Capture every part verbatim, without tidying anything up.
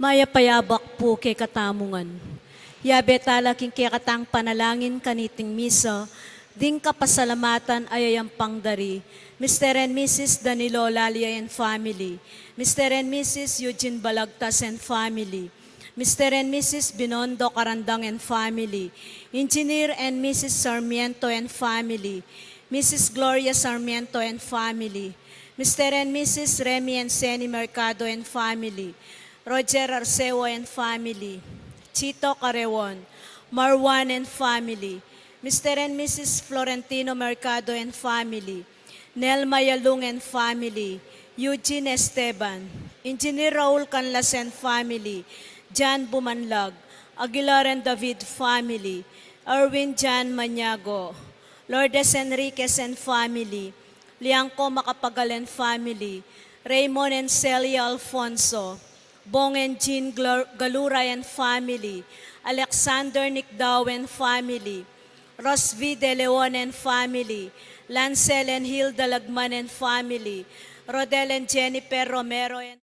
Mayap a abak pu kekatamu ngan. Yabe tala king kekatang panalangin kaniting misa, ding kapasalamatan a yayampang da ri Mister and Missus Danilo Lalia and family, Mister and Missus Eugene Balagtas and family, Mister and Missus Binondo Carandang and family, Engineer and Missus Sarmiento and family, Missus Gloria Sarmiento and family, Mister and Missus Remy and Seni Mercado and family, Roger Arceo and family, Chito Carreon, Marwan and family, Mister and Missus Florentino Mercado and family, Nelma Yalung and family, Eugene Esteban, Engineer Raul Canlas and family, John Bumanlag, Aguilar and David family, Erwin John Maniago, Lourdes Enriquez and family, Liangco Macapagal and family, Raymond and Celia Alfonso, Bong and Jean Glo-, Galura and family, Alexander Nicdao and family, Rosvi De Leon and family, Lancel and Hilda Lagman and family, Rodel and Jennifer Romero and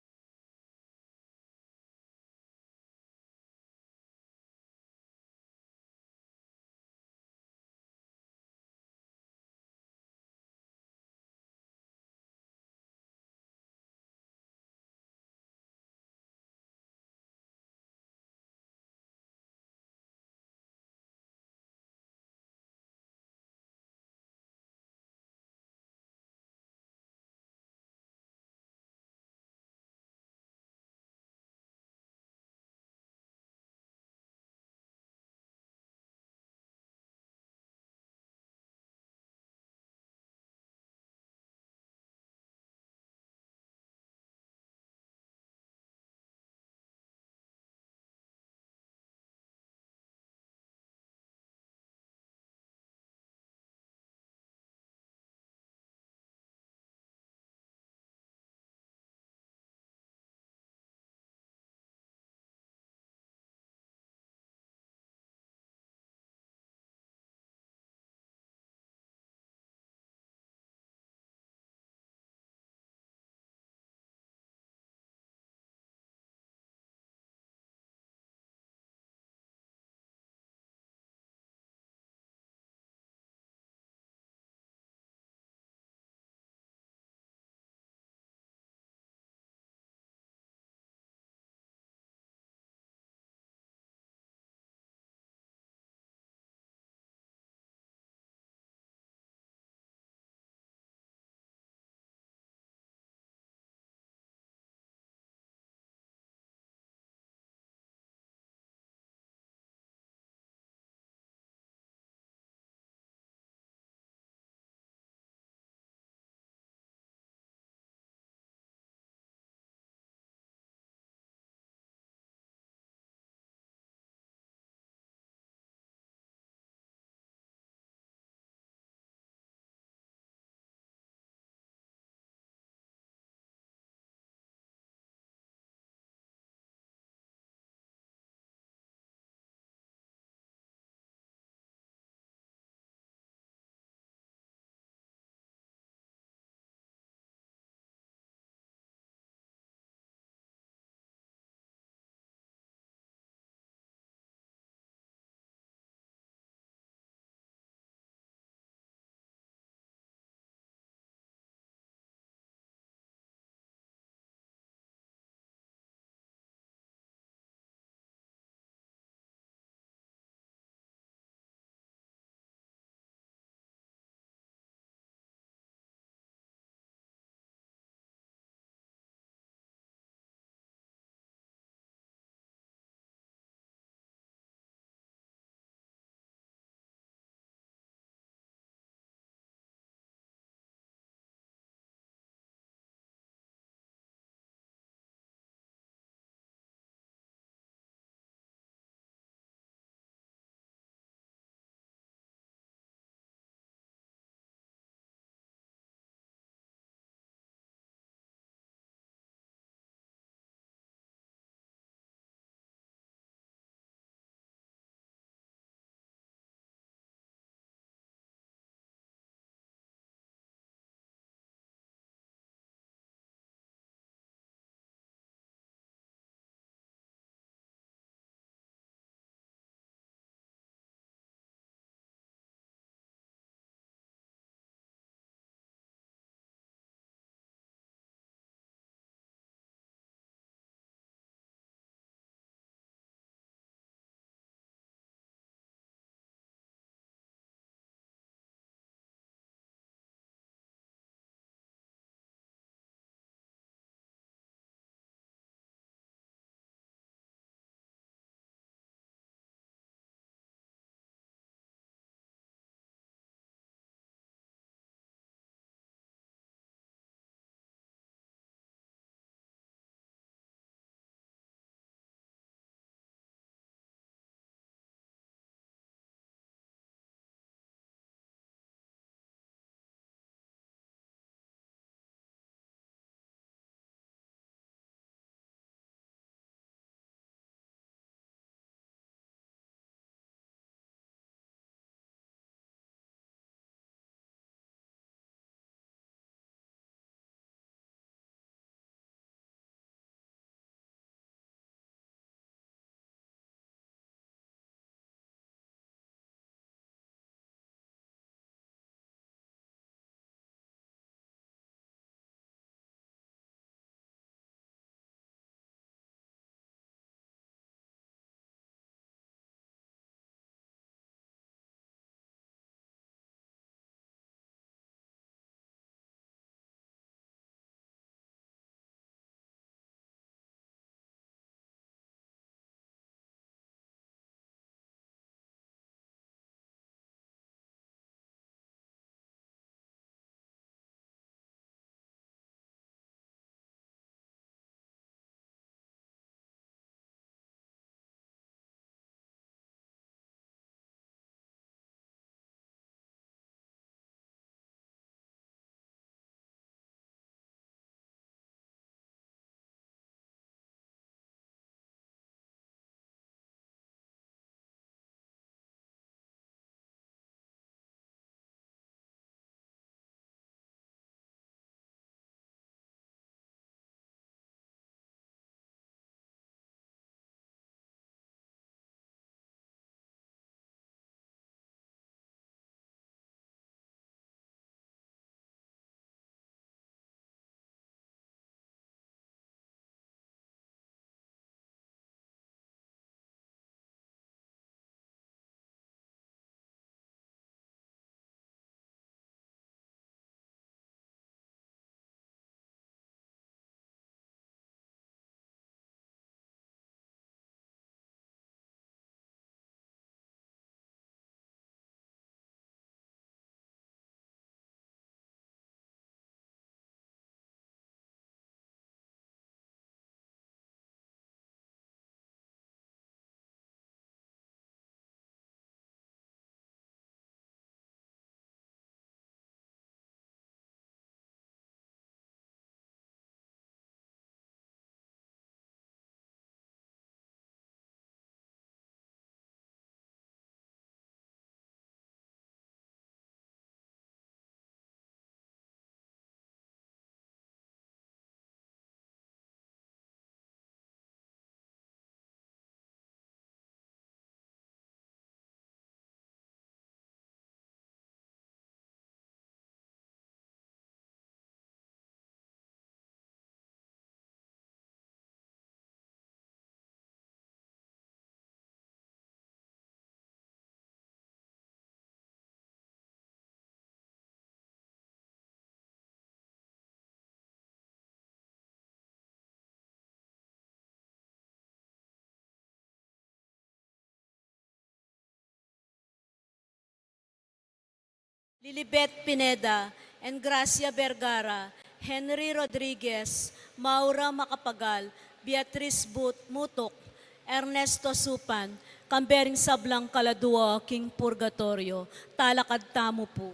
Lilibet Pineda, Engracia Vergara, Henry Rodriguez, Maura Macapagal, Beatriz But-, Mutuk, Ernesto Supan, kambe ring sablang kaladua king purgatoryo. Talakad tamu pu.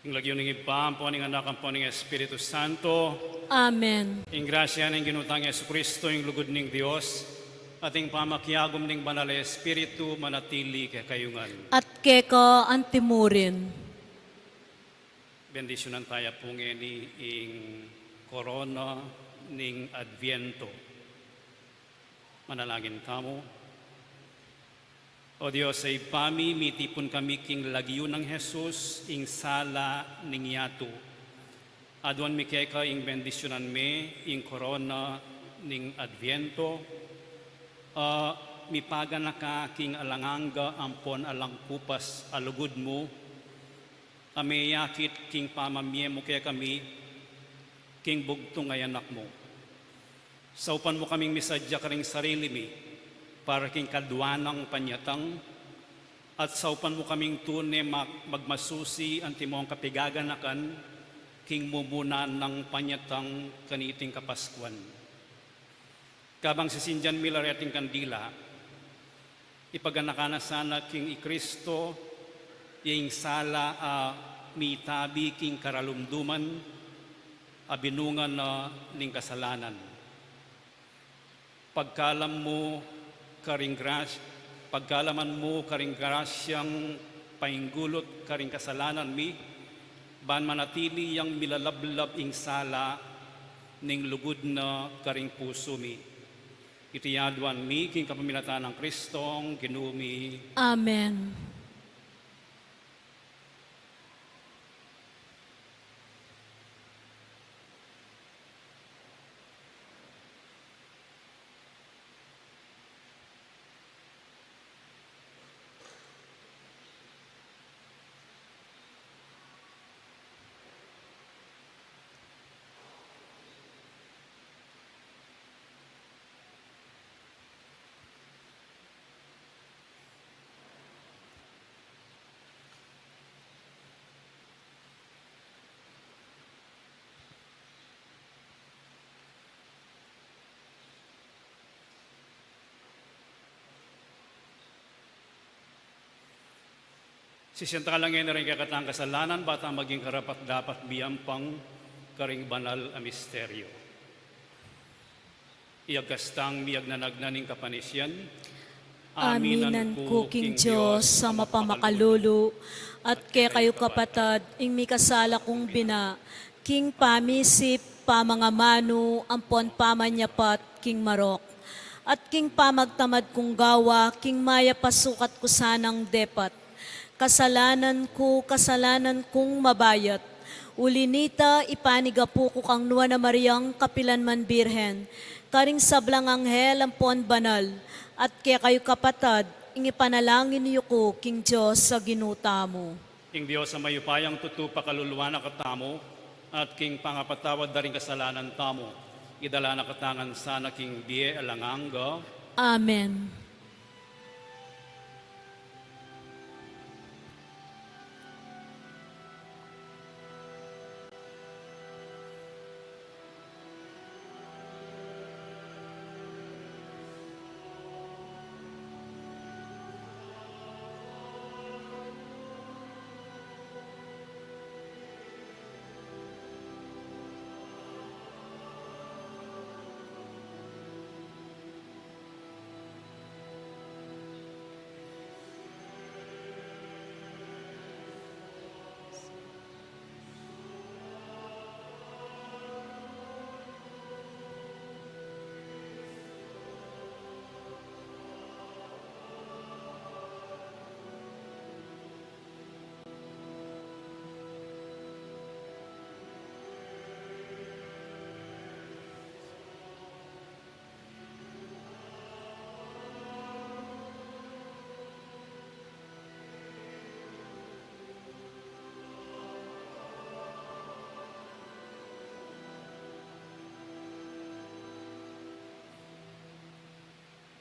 Ing lagyu ning Ibpa, ampo ning Anak, ampo ning Espiritu Santo. Amen. Ing grasya ning Ginu tang Jesucristo, ing lugud ning Dios, at ing pamakiagum ning Banal a Espiritu, manatili kekayu ngan. At keka antimurin. Bendisyunan taya pu ngeni ing korona ning Adviento. Manalangin tamu. O Dios a Ibpa mi, mitipun kami king lagyu nang Jesus, ing sala ning yatu. Aduan mi keka ing bendisyunan me ing korona ning Adviento, a mipaganaka king alang angga ampon alang kupas a lugud mu, a meyakit king pamamie mu kekami, king bugtung a Anak mu. Saupan mu kaming misadya karing sarili mi, para king kadua nang panyatang, at saupan mu kaming tune mag-, magmasusi antimong kapigaganakan, king mumuna nang panyatang kaniting Kapaskuan. Kabang sisindian mi la reting kandila, ipaganaka na sana king i Kristo, ya ing sala a mitabi king karalumduman, a binunga na ning kasalanan. Pagkalam mu karing gras-, pagkalaman mu karing grasyang painggulut karing kasalanan mi, ban manatili yang milalablab ing sala ning lugud na karing pusu mi. Iti aduan mi king kapamilatan nang Kristong Ginu mi. Amen. Sisian tala ngeni ring kekatang kasalanan, ba tang maging karapat-dapat miyampang karing banal a misteryo. Iyagkas tang miyagnanagnan ing kapanisian. Aminan ku king Dios a mapamakalulu, at kekayu kapatad, ing mikasala kung bina, king pamisip, pamangamanu, ampon pamanyapat king marok, at king pamagtamad kung gawa, king mayap a sukat ku sanang depat. Kasalanan ku, kasalanan kung mabayat. Uli nita, ipanigapu ku kang Nuan a Mariang kapilan man Birhen, karing sablang anghel ampon banal, at kekayu kapatad, ing ipanalangin yu ku king Dios a Ginu tamu. Ing Dios a mayupayang tutu pakaluluan na katamu, at king pangapatawad da ring kasalanan tamu, idala na katamu ngan sana king bie alang angga. Amen.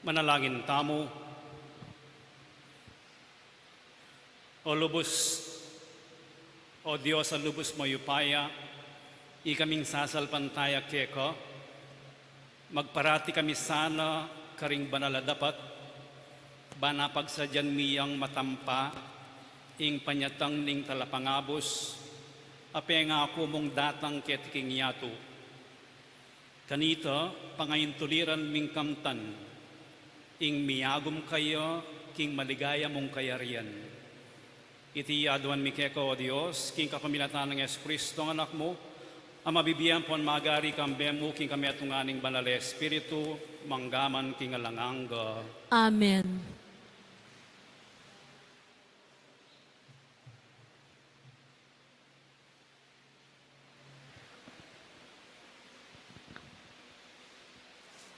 Manalangin tamu. O lubus, O Dios a lubus mayupaya, ikaming sasalpantaya keka, magparati kami sana karing banal a dapat, bana pagsadyan mi yang matampa ing panyatang ning Talapangabus a pengaku mung datang keti king yatu. Kanita, pangaintuliran ming kamtan ing miyagum kaya king maligaya mung kayarian. Iti aduan mi keka, O Dios, king kapamilatan nang Jesucristo, Anak mu, a mabibie ampon magari kambe mu king kametungan ning Banal a Espiritu, mangga man king alang angga. Amen.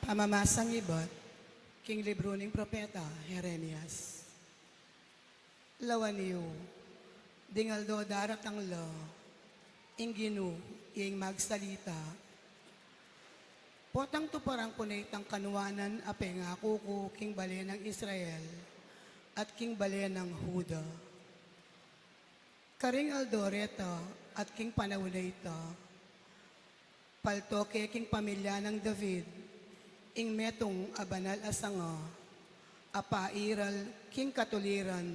Pamamasang ibat king libru ning propeta Jeremias. Lawan yu, ding aldo daratang la, ing Ginu ing magsalita. Potang tuparan ku ne itang kanuanan a pengaku ku king bale nang Israel at king bale nang Juda. Karing aldo reta at king panaun a ita, palto ke king pamilya nang David ing metung a banal a sanga, a pairal king katuliran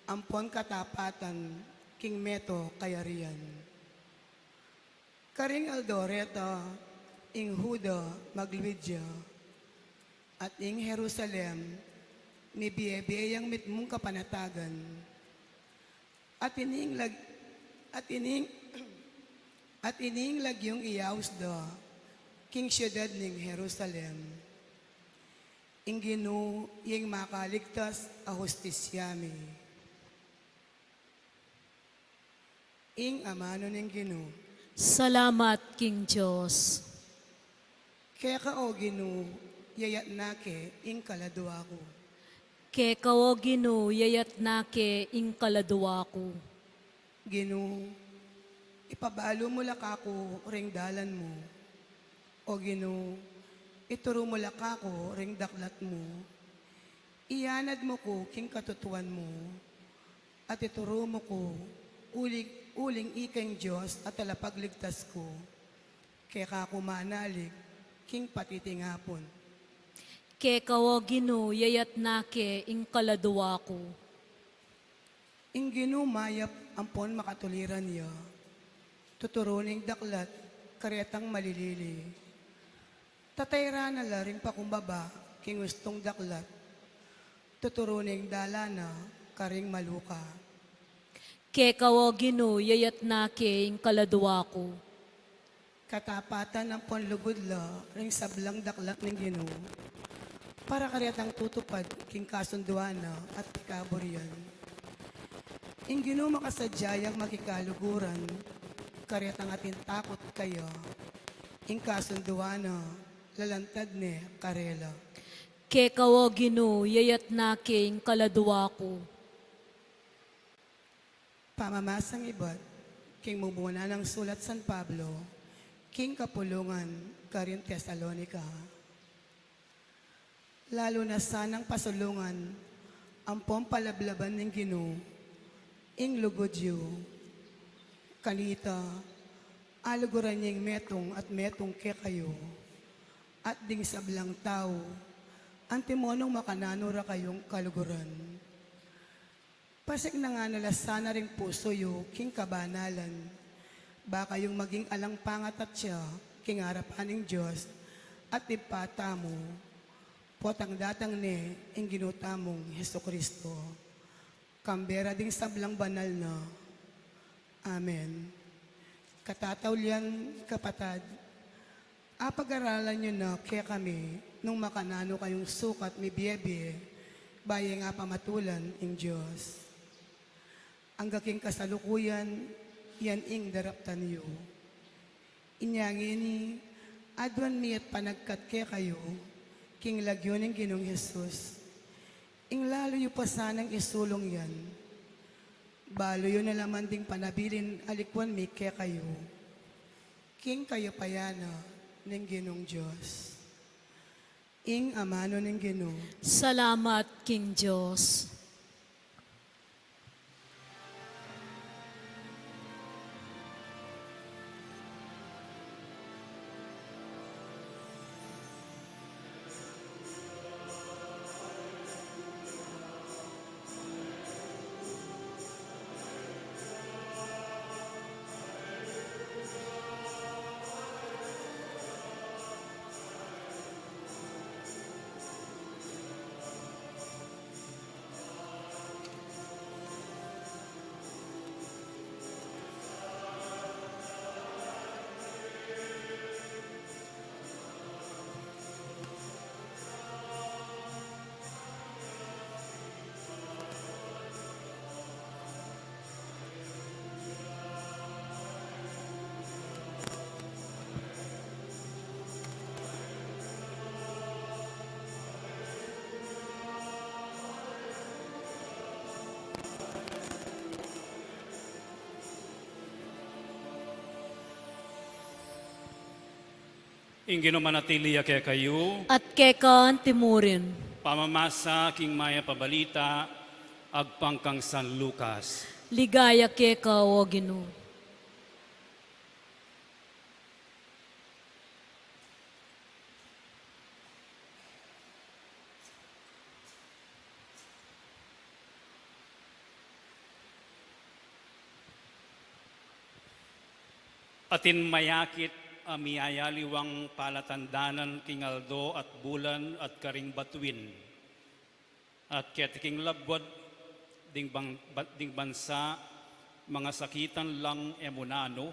ampon katapatan king meto kayarian. Karing aldo reta ing Juda magluid ya, at ing Jerusalem mibie-bie yang mitmung kapanatagan. At ining lag-, at ining, at ining lagyung iyaus da king siudad ning Jerusalem. Ing Ginu ing makaligtas a hustisya mi. Ing amanu ning Ginu. Salamat king Dios. Keka, O Ginu, yayatna ke ing kaladua ku. Keka, O Ginu, yayatna ke ing kaladua ku. Ginu, ipabalu mu la kaku ring dalan mu. O Ginu, ituru mu la kaku ring daklat mu. Iyanad mu ku king katutuan mu, at ituru mu ku, uling, uling ika ing Dios at talapagligtas ku. Keka ku manalig king patitingapun. Keka, O Ginu, yayatna ke ing kaladua ku. Ing Ginu mayap ampon makatuliran ya, tuturu ning daklat karetang malilili. Tatairan na la ring pakumbaba king ustung daklat, tuturu ning dalan na karing maluka. Keka, O Ginu, yayat na ke ing kaladua ku. Katapatan ampon lugud la ring sablang daklat ning Ginu, para karetang tutupad king kasunduan na at pikaburian. Ing Ginu makasadya yang makikaluguran karetang atin takut kaya, ing kasunduan na lalantad ne karela. Keka, O Ginu, yayat na ke ing kaladua ku. Pamamasang ibat king mumuna nang sulat San Pablo king kapulungan karin Tesalonica. Lalu na sanang pasulungan ampon palablaban ning Ginu ing lugud yu. Kanita, aluguran ya ing metung at metung kekayu, at ding sablang tau, antimo nung makananu ra kayung kaluguran. Pasiknangan na la sana ring pusu yu king kabanalan, ba kayung maging alang pangatatya king arapan ning Dios at Ibpa tamu, potang datang ne ing Ginu tamung Jesucristo. Kambe ra ding sablang banal na. Amen. Katataulian, kapatad, apagaralan yu na kekami nung makananu kayung sukat mibie-bie, bayu ing apamatulan ing Dios. Angga king kasalukuyan, yan ing daraptan yu. Inya ngeni, aduan mi at panagkat kekayu king lagyu ning Ginung Jesus, ing lalu yu pa sanang isulung yan. Balu yu na la man ding panabilin alikuan mi kekayu king kayapayan na ning Ginung Dios. Ing amanu ning Ginu. Salamat king Dios. Ing Ginu manatili ya kekayu. At keka antimurin. Pamamasa king mayap a balita agpang kang San Lucas. Ligaya keka, O Ginu. Atin mayakit a miyayaliwang palatandanan king aldo at bulan at karing batuin. At keti king labuad ding bang-, ba-, ding bansa, mangasakitan lang e mu nanu,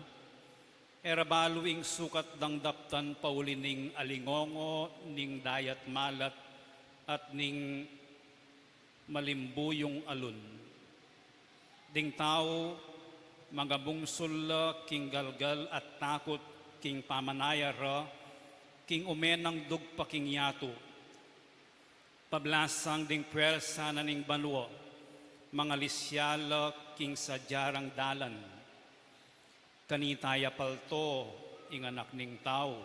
e ra balu ing sukat dang daptan pauli ning alingongo ning dayat malat at ning malimbuyung alun. Ding tau, mangamungsul la king galgal at takut king pamanaya ra, king ume nang dugpa king yatu. Pablasang ding puersa na ning banua, mangalisia la king sadya rang dalan. Kanita ya palto ing Anak ning Tau.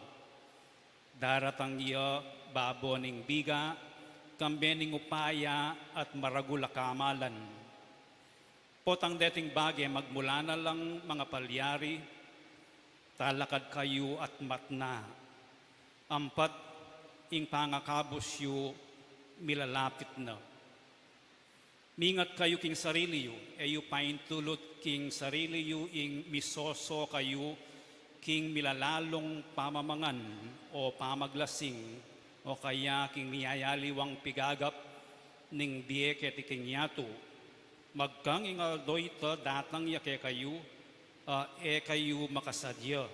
Daratang ya babo ning biga, kambe ning upaya at maragul a kamalan. Potang deting bage magmula na lang mangapalyari, talakad kayu at matna. Ampat ing pangakabus yu milalapit na. Mingat kayu king sarili yu, e yu paintulut king sarili yu ing misoso kayu king milalalung pamamangan o pamaglasing, o kaya king miyayaliwang pigagap ning bie keti king yatu. Magkang ing aldo ita datang ya kekayu, a e kayu makasadya,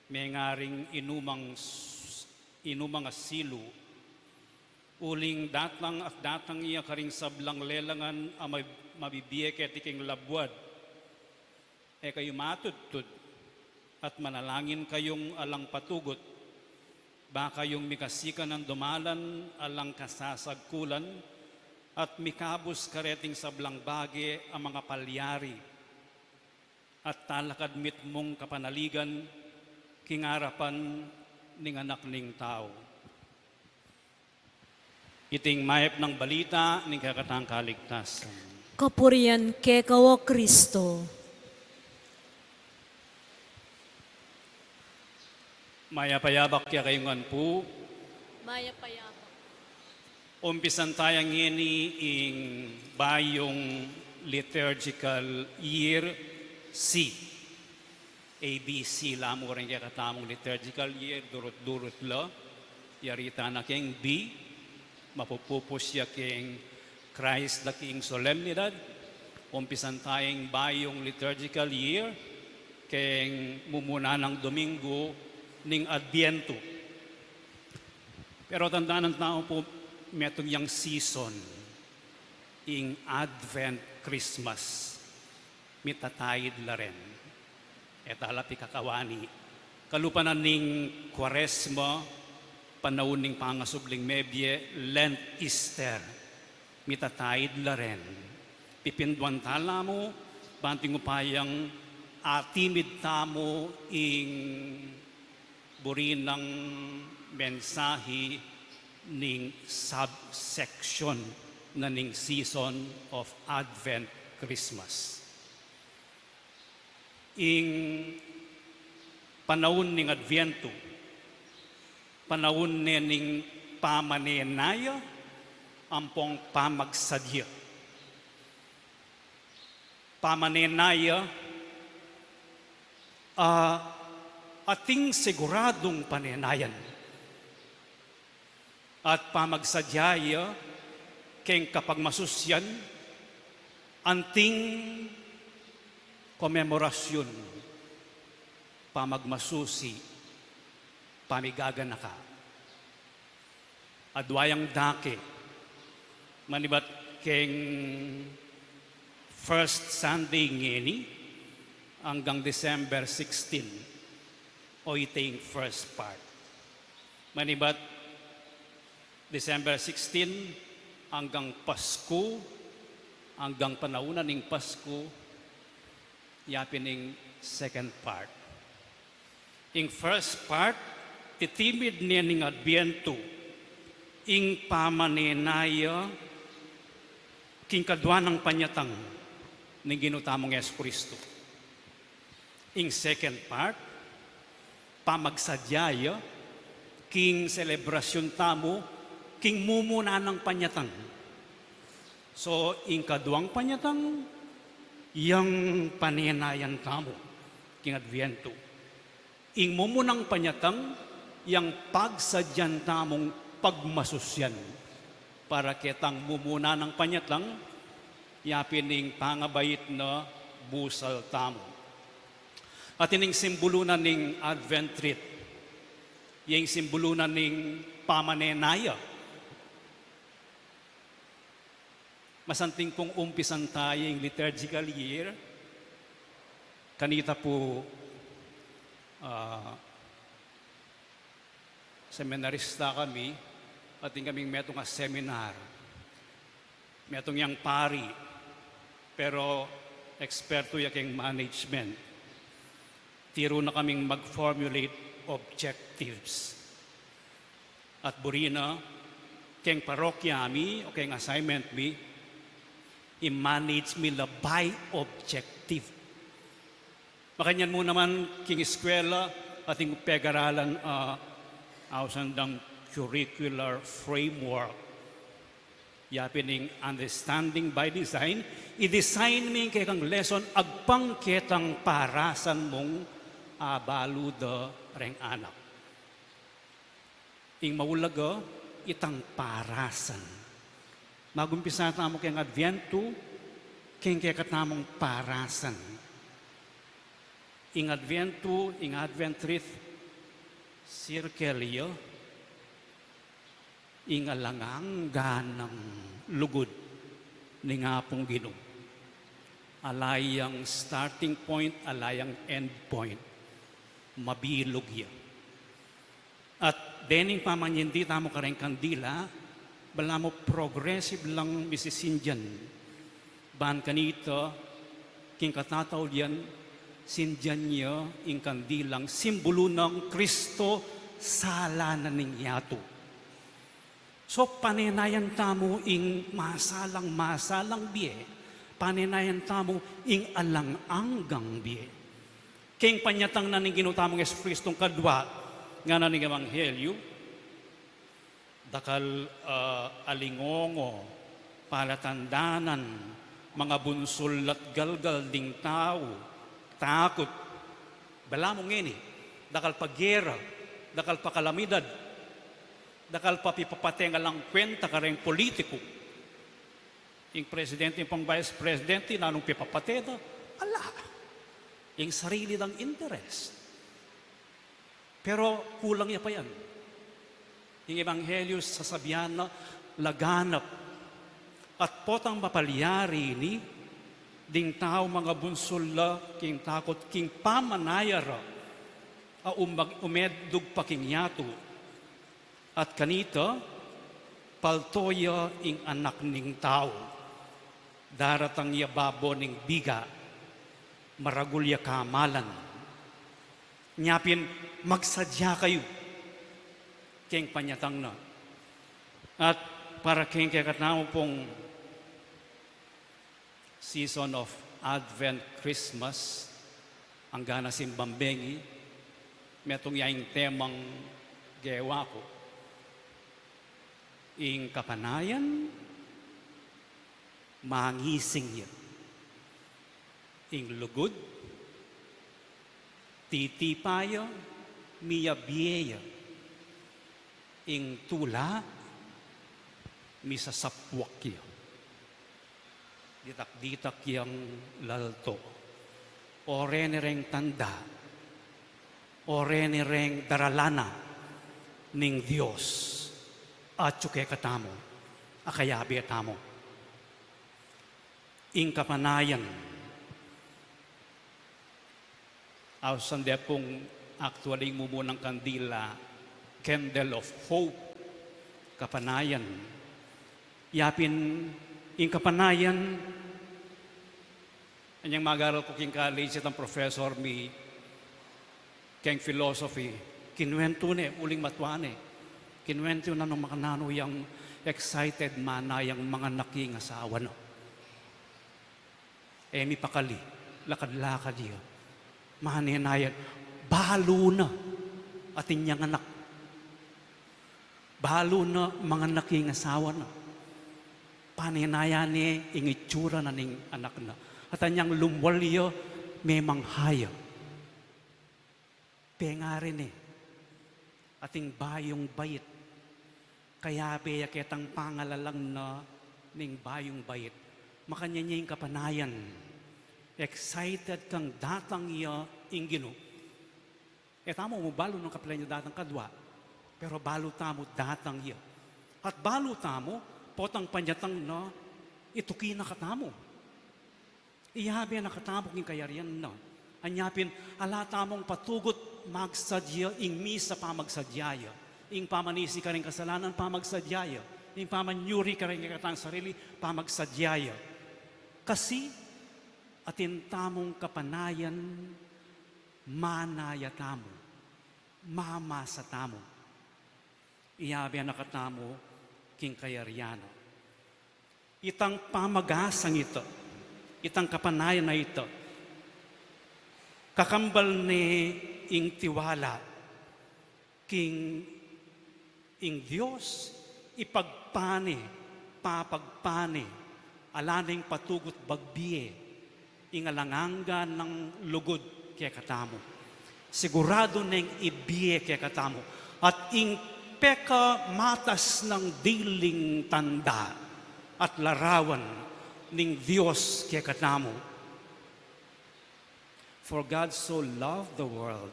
mengaring inumang s-, inumang asilu. Uling datang at datang ya karing sablang lelangan a mab-, mabibie keti king labuad. E kayu matudtud, at manalangin kayung alang patugut, ba kayung mikasikan nang dumalan alang kasasagkulan, at mikabus kareting sablang bage a mangapalyari, at talakad mitmung kapanaligan king arapan ning Anak ning Tau. Iting mayap nang balita ning kekatang kaligtasan. Kapurian keka, o Kristo. Mayap a yabak kekayu ngan pu. Mayap a yabak. Umpisan taya ngeni ing bayung liturgical year C. A B C la mu ring kekatamung liturgical year, durut-durut la. Yari ta na keng B, mapupupus ya keng Christ the King Solemnidad. Umpisan taya ing bayung liturgical year keng mumuna nang Domingo ning Adbientu. Pero tandanan tau pu, metung yang season, ing Advent Christmas, mitataid la ren. E ta la pikakawani. Kalupa na ning Kuaresma, panaun ning pangasubling mebie, Lent, Easter, mitataid la ren. Pipinduan ta la mu, banting upayang atimid tamu ing buri nang mensahe ning subsection na ning season of Advent Christmas. Ing panaun ning Adviento, panaun ne ning pamanenaya ampong pamagsadya. Pamanenaya, a, ating siguradung panenayan. At pamagsadya ya keng kapagmasusyan, anting komemorasyun, pamagmasusi, pamigaganaka. Adwa yang dake, manibat keng first Sunday ngeni anggang December sixteen, o ita ing first part. Manibat December sixteen anggang Pasku, anggang panaunan ning Pasku, yapin ing second part. Ing first part, titimid ne ning Adbientu, ing pamanenaya king kadua nang panyatang ning Ginu tamung Jesucristo. Ing second part, pamagsadya ya king selebrasyun tamu king mumuna nang panyatang. So, ing kaduang panyatang, yang panenayan tamu king Adviento. Ing mumunang panyatang, yang pagsadyan tamung pagmasusyan. Para ketang mumuna nang panyatang, yapin ing pangabait na busal tamu. At ining simbulu na ning Advent wreath, yang simbulu na ning pamanenaya. Masanting pung umpisan taya ing liturgical year. Kanita pu, ah, seminarista kami, atin kaming metung a seminar. Metung yang pari, pero eksperto ya keng management. Tiru na kaming mag-formulate objectives. At buri na, keng parokya mi, o keng assignment mi, i-manage mi la by objective. Makanyan mu naman, king eskwela, atin pegaralan, ah, ausan dang curricular framework. Ya pin ing understanding by design, i-design me ing kekang lesson agpang ketang parasan mung abalu da reng anak. Ing maulaga, itang parasan. Magumpisa tamu keng Adviento, keng kekatamung parasan. Ing Adviento, ing Advent wreath, circle ya ing alang angga nang lugud ning Apung Ginu. Ala yang starting point, ala yang end point. Mabilug ya. At dening pamanyindi tamu kareng kandila, balamu progressive lang misisindian. Ban kanita, king katataulian, sindian ya ing kandilang simbulu nang Kristo sala na ning yatu. So, panenayan tamu ing masalang-masalang bie, panenayan tamu ing alang anggang bie. Keng panyatang na ning Ginu tamung Jesucristo, kadwa ngana ning Ebanghelyo, dakal, ah, alingongo, palatandanan, mangabunsul at galgal ding tau, takut. Balamu ngeni, dakal pa gera, dakal pa kalamidad, dakal pa pipapate ngan alang kwenta kareng politiku. Ing presidente, ing pang vice presidente, nanung pipapate da? Ala. Ing sarili dang interes. Pero kulang ya pa yan. Ing ebanghelyo sasabian na laganap. At potang mapalyari ini, ding tau mangabunsul la king takut king pamanaya ra a umag-, umedug pa king yatu. At kanita, palto ya ing Anak ning Tau. Daratang ya babo ning biga, maragul ya kamalan. Nya pin, magsadya kayu keng panyatang na. At para keng kekatamu pung season of Advent, Christmas, anggana simbang bengi, metung ya ing temang gewa ku. Ing kapanayan, mangising ya. Ing lugud, titipa ya, miyabie ya. Ing tula, misasapwak ya. Ditak-ditak yang lalto. O reni reng tanda, o reni reng daralana ning Dios atyu kekatamu, a kayabe tamu. Ing kapanayan, ausan de pung actually mumunang kandila, candle of hope, kapanayan. Ya pin, ing kapanayan, anyang mag-aral ku king college, itang professor mi keng philosophy, kinuwentu ne, uling matua ne, kinuwentu na nung makananu yang excited mana yang manganak ing asawa na. E mipakali, lakad-lakad ya. Manenayan, balu na, atin yang anak. Balu na manganak ing asawa na. Panenayan ne ing itsura na ning anak na. At anyang lumwal ya, memang haya. Pengari ne, ating bayung bait. Kayabe ya ketang pangalalang na ning bayung bait. Makanyan ya ing kapanayan. Excited kang datang ya ing Ginu. E tamu mu balu nung kapilan ya datang, kadwa. Pero balu tamu datang ya. At balu tamu, potang panyatang na, ituki na katamu. Iyabe na katamu king kayarian na. Anya pin, ala tamung patugut magsadya, ing misa pamagsadya ya. Ing pamanisi karing kasalanan pamagsadya ya. Ing pamanyuri karing kekatang sarili pamagsadya ya. Kasi, atin tamung kapanayan, manaya tamu, mamasa tamu. Iyabe na katamu king kayarian na. Itang pamagasang ita, itang kapanayan a ita, kakambal ne ing tiwala king ing Dios, ipagpane papagpane, ala neng patugut bagbie, ing alang angga nang lugud kekatamu. Siguradu neng ibie kekatamu, at ing pekamatas nang diling tanda at larawan ning Dios kekatamu. For God so loved the world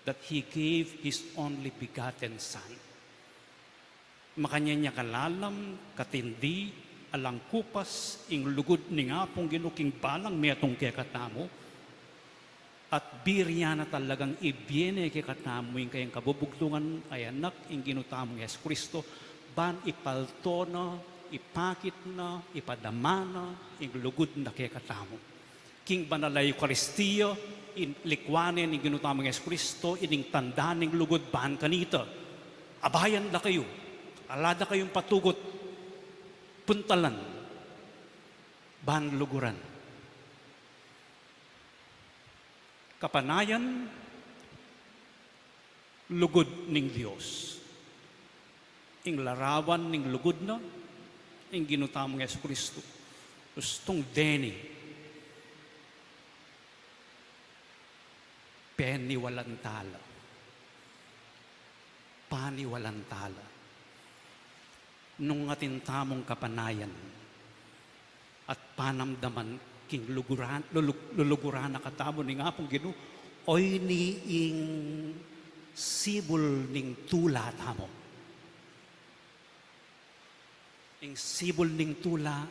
that He gave His only begotten Son. Makanyan ya kalalam, katindi, alang kupas, ing lugud ning Apung Ginu king balang metung kekatamu, at buri na talagang ibie ne kekatamu ing kayang kabubugtungan a Anak, ing Ginu tamung Jesucristo, ban ipalto na, ipakit na, ipadama na, ing lugud na kekatamu. King banal a Eukaristia, in, likuan ne ning Ginu tamung Jesucristo ining tanda ning lugud ban kanita. Abayan da kayu, ala da kayung patugut, puntalan, ban luguran. Kapanayan, lugud ning Dios. Ing larawan ning lugud na, ing Ginu tamung Jesucristo. Ustung deni, peniwalan tala. Paniwalan tala. Nung atin tamung kapanayan at panamdaman king luguran, lulug-, luluguran na katamu ning Apung Ginu, oyni ing sibul ning tula tamu. Ing sibul ning tula,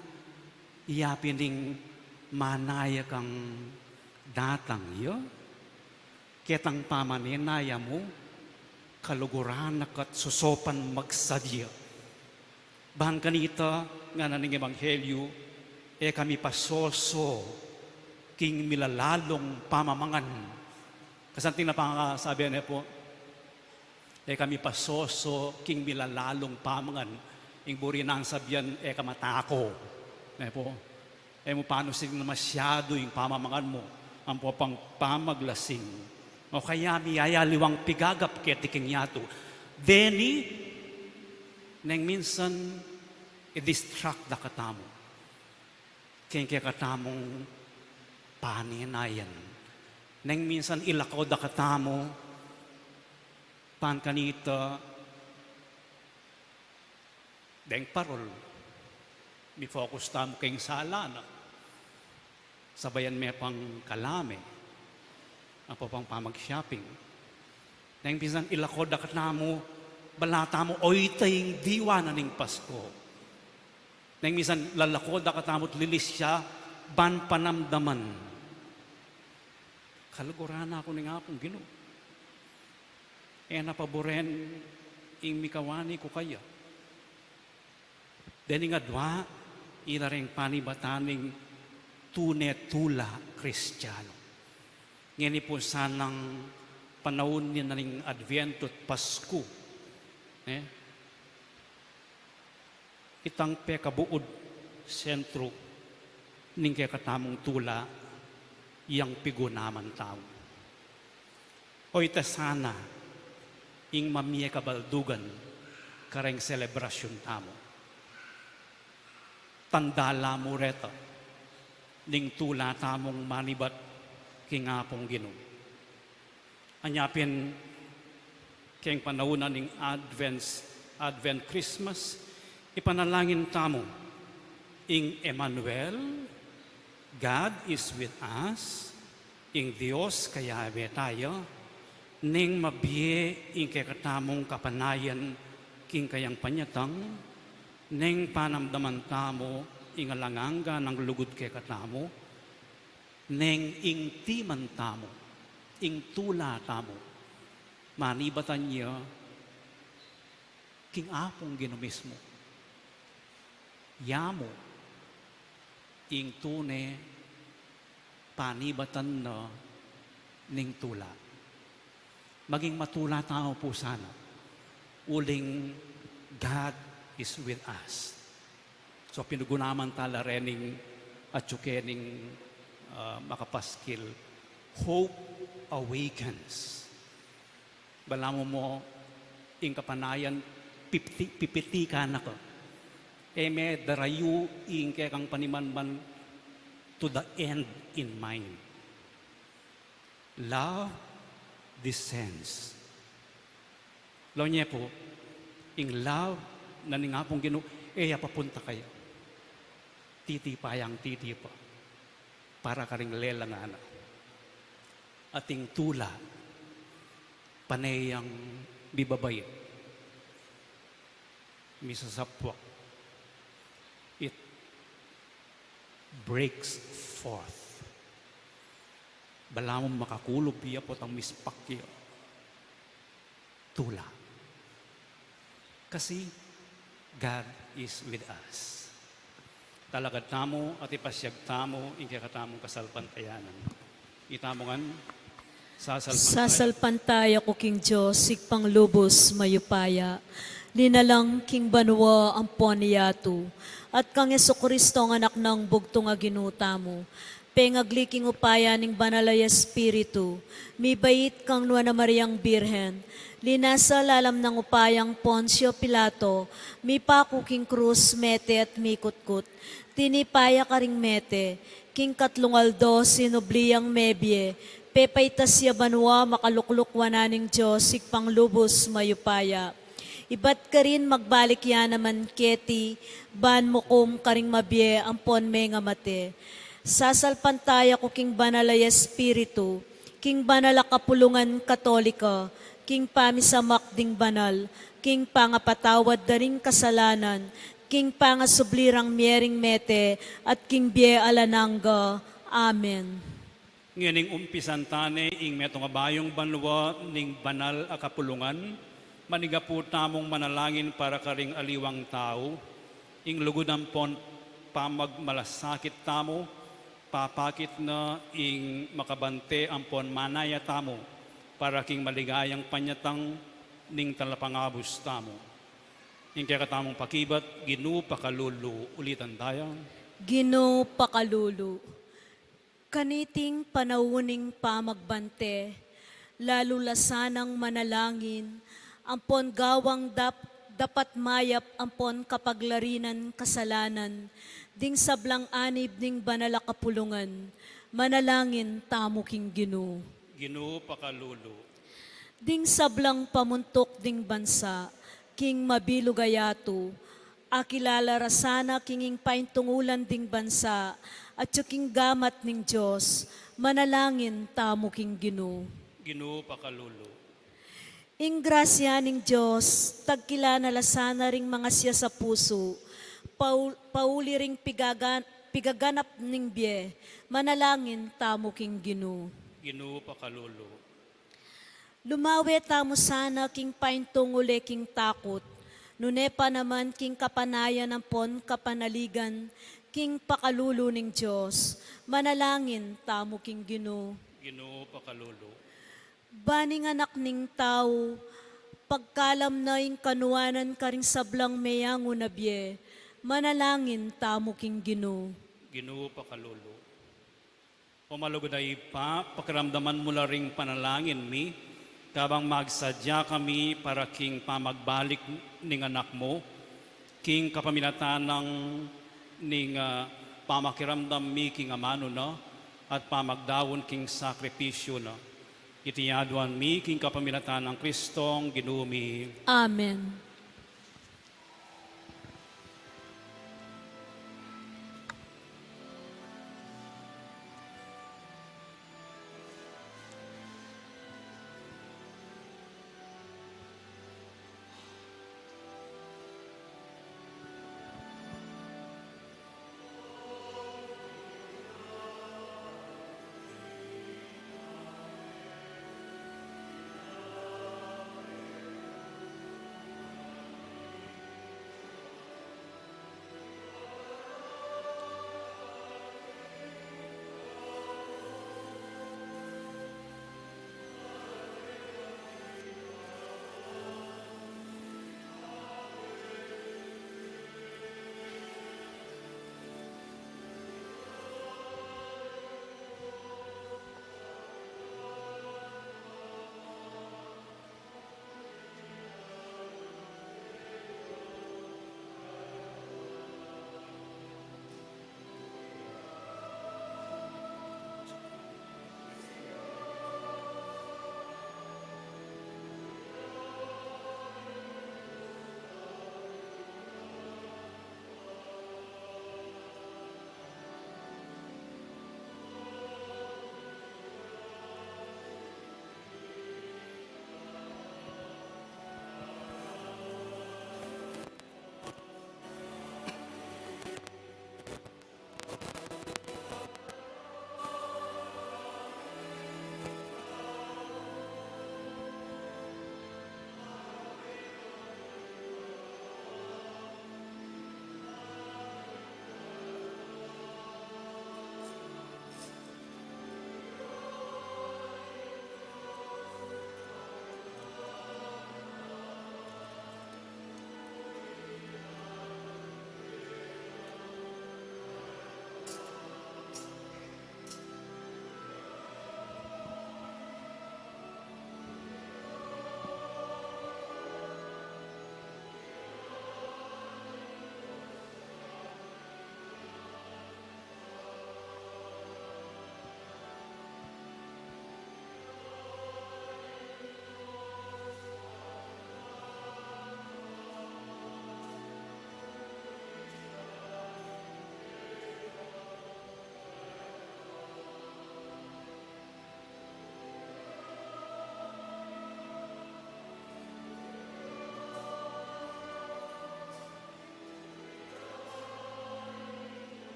iya pin ing manaya kang datang ya. Ketang pamanenaya mu, kaluguran na ka't susopan magsadya. Ban kanita, ngana ning Ebanghelyu, e kami pasoso king milalalung pamamangan. Kasanting na pangasabi ne pu, e kami pasoso king milalalung pamamangan. Ing buri nang sabian, e ka matako. Ne pu. E mu panusin na masyadu ing pamamangan mu, ampo pang pamaglasing. O kaya miyayaliwang pigagap keti king yatu. Deni, neng minsan i-distract da katamu king kekatamung panenayan. Neng minsan ilako da katamu ban kanita deng parol, mi-focus tamu king sala na. Sabayan me pang kalame, ampo pang pamag-shopping. Neng minsan ilako da katamu, bala tamu, oyta ing diwa na ning Pasko. Neng minsan lalako da katamu't lilisya, ban panamdaman. Kaluguran na ku ning Apung Ginu. E na paburen ing mikawani ku kaya. Dening adwa, ila reng panibatan ning tune tula Kristiano. Ngeni pu sanang panaun na ning Adventu't Pasku. Eh? Itang pekabuud sentru ning kekatamung tula, yang pigunaman tamu. Oyta sana ing mamie kabaldugan kareng selebrasyun tamu. Tanda la mu reta ning tula tamung manibat king Apung Ginu. Anya pin keng panaun na ning Advent, Advent Christmas, ipanalangin tamu ing Emmanuel, God is with us, ing Dios kayabe taya, neng mabie ing kekatamung kapanayan king kayang panyatang, neng panamdaman tamu ing alang angga nang lugud kekatamu, neng ing timan tamu, ing tula tamu, manibatan ya king Apung Ginu mismu. Ya mu ing tune panibatan na ning tula. Maging matula tamu pu sana, uling God is with us. So, pinugunaman tala rening atyu kening, ah, makapaskil, Hope Awakens. Balamu mu ing kapanayan pipiti-, pipitikan na ka. E me darayu ing kekang panimanman to the end in mind. Love descends. Lawen ye pu, ing love na ning Apung Ginu, e ya papunta kaya. Titipa yang titipa. Para karing lelang ngana. Ating tula, pane yang mibabait, misasapwak. It breaks forth. Balamu makakulub ya potang mispak ya. Tula. Kasi God is with us. Talakad tamu at ipasyag tamu ing kekatamung kasalpantayanan. Itamu ngan, sasalpantaya. Sasalpantaya ku king Dios, Ibpang lubus mayupaya. Linalang king banua ampon yatu, at kang Jesucristo, anak nang bugtung a Ginu tamu, pengagli king upaya ning Banal a Espiritu, mibait kang Nuan a Mariang Birhen, linasa lalam nang upayang Poncio Pilato, mipaku king krus, mete at mikutkut, tinipa ya karing mete, king katlung aldo sinubli yang mebie, pepaitas ya banua, makalukluk wanan ning Dios Ibpang lubus mayupaya. Ibat karin magbalik ya naman keti, ban mukum karing mabie ampon mengamate. Sasalpantaya ku king Banal a Espiritu, king banal a kapulungan Katolika, king pamisamak ding banal, king pangapatawad da ring kasalanan, king pangasubli rang mie ring mete, at king bie alang angga. Amen. Ngening umpisan tane ing metung a bayung banua ning banal a kapulungan, manigapu tamung manalangin para karing aliwang tau, ing lugud ampon pamagmalasakit tamu, papakit na ing makabante ampon manaya tamu, para king maligayang panyatang ning Talapangabus tamu. Ing kekatamung pakibat, Ginu pakalulu, ulitan taya. Ginu pakalulu. Kaniting panaun ning pamagbante, lalu la sanang manalangin, ampon gawang dap-, dapat mayap ampon kapaglarinan kasalanan, ding sablang anib ning banal a kapulungan, manalangin tamu king Ginu. Ginu pakalulu. Ding sablang pamuntuk ding bansa, king mabilug a yatu, akilala ra sana king ing paintungulan ding bansa, atyu king gamat ning Dios, manalangin tamu king Ginu. Ginu pakalulu. Ing grasya ning Dios, tagkilan na la sana ring mangasias a pusu, paul-, pauli ring pigagan-, pigaganap ning bie, manalangin tamu king Ginu. Ginu pakalulu. Lumawe tamu sana king paintungul e king takut, nune pa naman king kapanayan ampon kapanaligan, king pakalulu ning Dios, manalangin tamu king Ginu. Ginu pakalulu. Ban ing Anak ning Tau, pagkalam na ing kanuanan karing sablang meyangu na bie, manalangin tamu king Ginu. Ginu pakalulu. O malugud a Ibpa, pakiramdaman mu la ring panalangin mi, kabang magsadya kami para king pamagbalik ning Anak mu, king kapamilatan nang ning, ah, pamakiramdam mi king amanu na, at pamagdaun king sakripisyu na. Iti aduan mi king kapamilatan nang Kristong Ginu mi. Amen.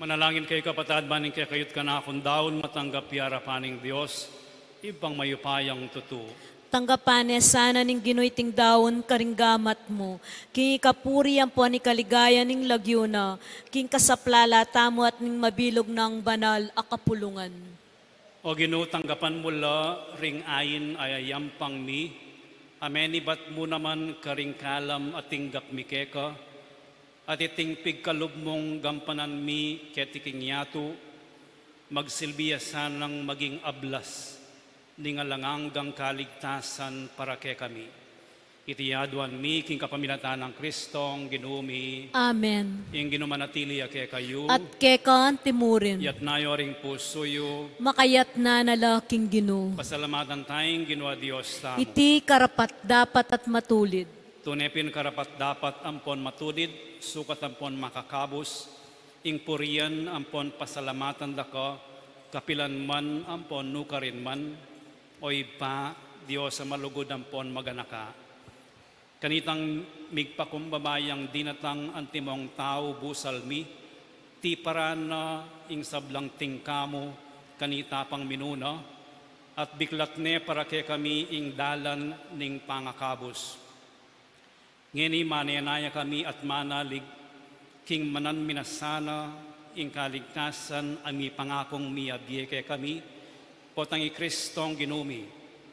Manalangin kayu, kapatad, ban ing kekayu't kanakung daun matanggap ya king arapan ning Dios, Ibpang mayupayang tutu. Tanggapan ne sana ning Ginu iting daun karing gamat mu, king ikapuri ampon ikaligaya ning lagyu na, king kasaplalan tamu at ning mabilug nang banal a kapulungan. O Ginu, tanggapan mu la ring ain a yayampang mi, a menibat mu naman karing kalam a tinggap mi keka, at iting pigkalub mung gampanan mi keti king yatu, magsilbi ya sanang maging ablas ning alang anggang kaligtasan para kekami. Iti aduan mi king kapamilatan nang Kristong Ginu mi. Amen. Ing Ginu manatili ya kekayu. At keka antimurin. Yatna yu ring pusu yu. Makayatna na la king Ginu. Pasalamatan taya ing Ginu a Dios tamu. Iti karapat-dapat at matulid. Tune pin karapat-dapat ampon matulid, sukat ampon makakabus, ing purian ampon pasalamatan da ka, kapilan man ampon nukarin man, O Ibpa, Dios a malugud ampon maganaka. Kanitang migpakumbaba yang dinatang antimong tau busal mi, tiparan na ing sablang tingka mu kanita pang minuna, at biklat ne para kekami ing dalan ning pangakabus. Ngeni manenaya kami at manalig, king manan mi na sana ing kaligtasan a mipangakung miyabie kekami, potang i Kristong Ginu mi,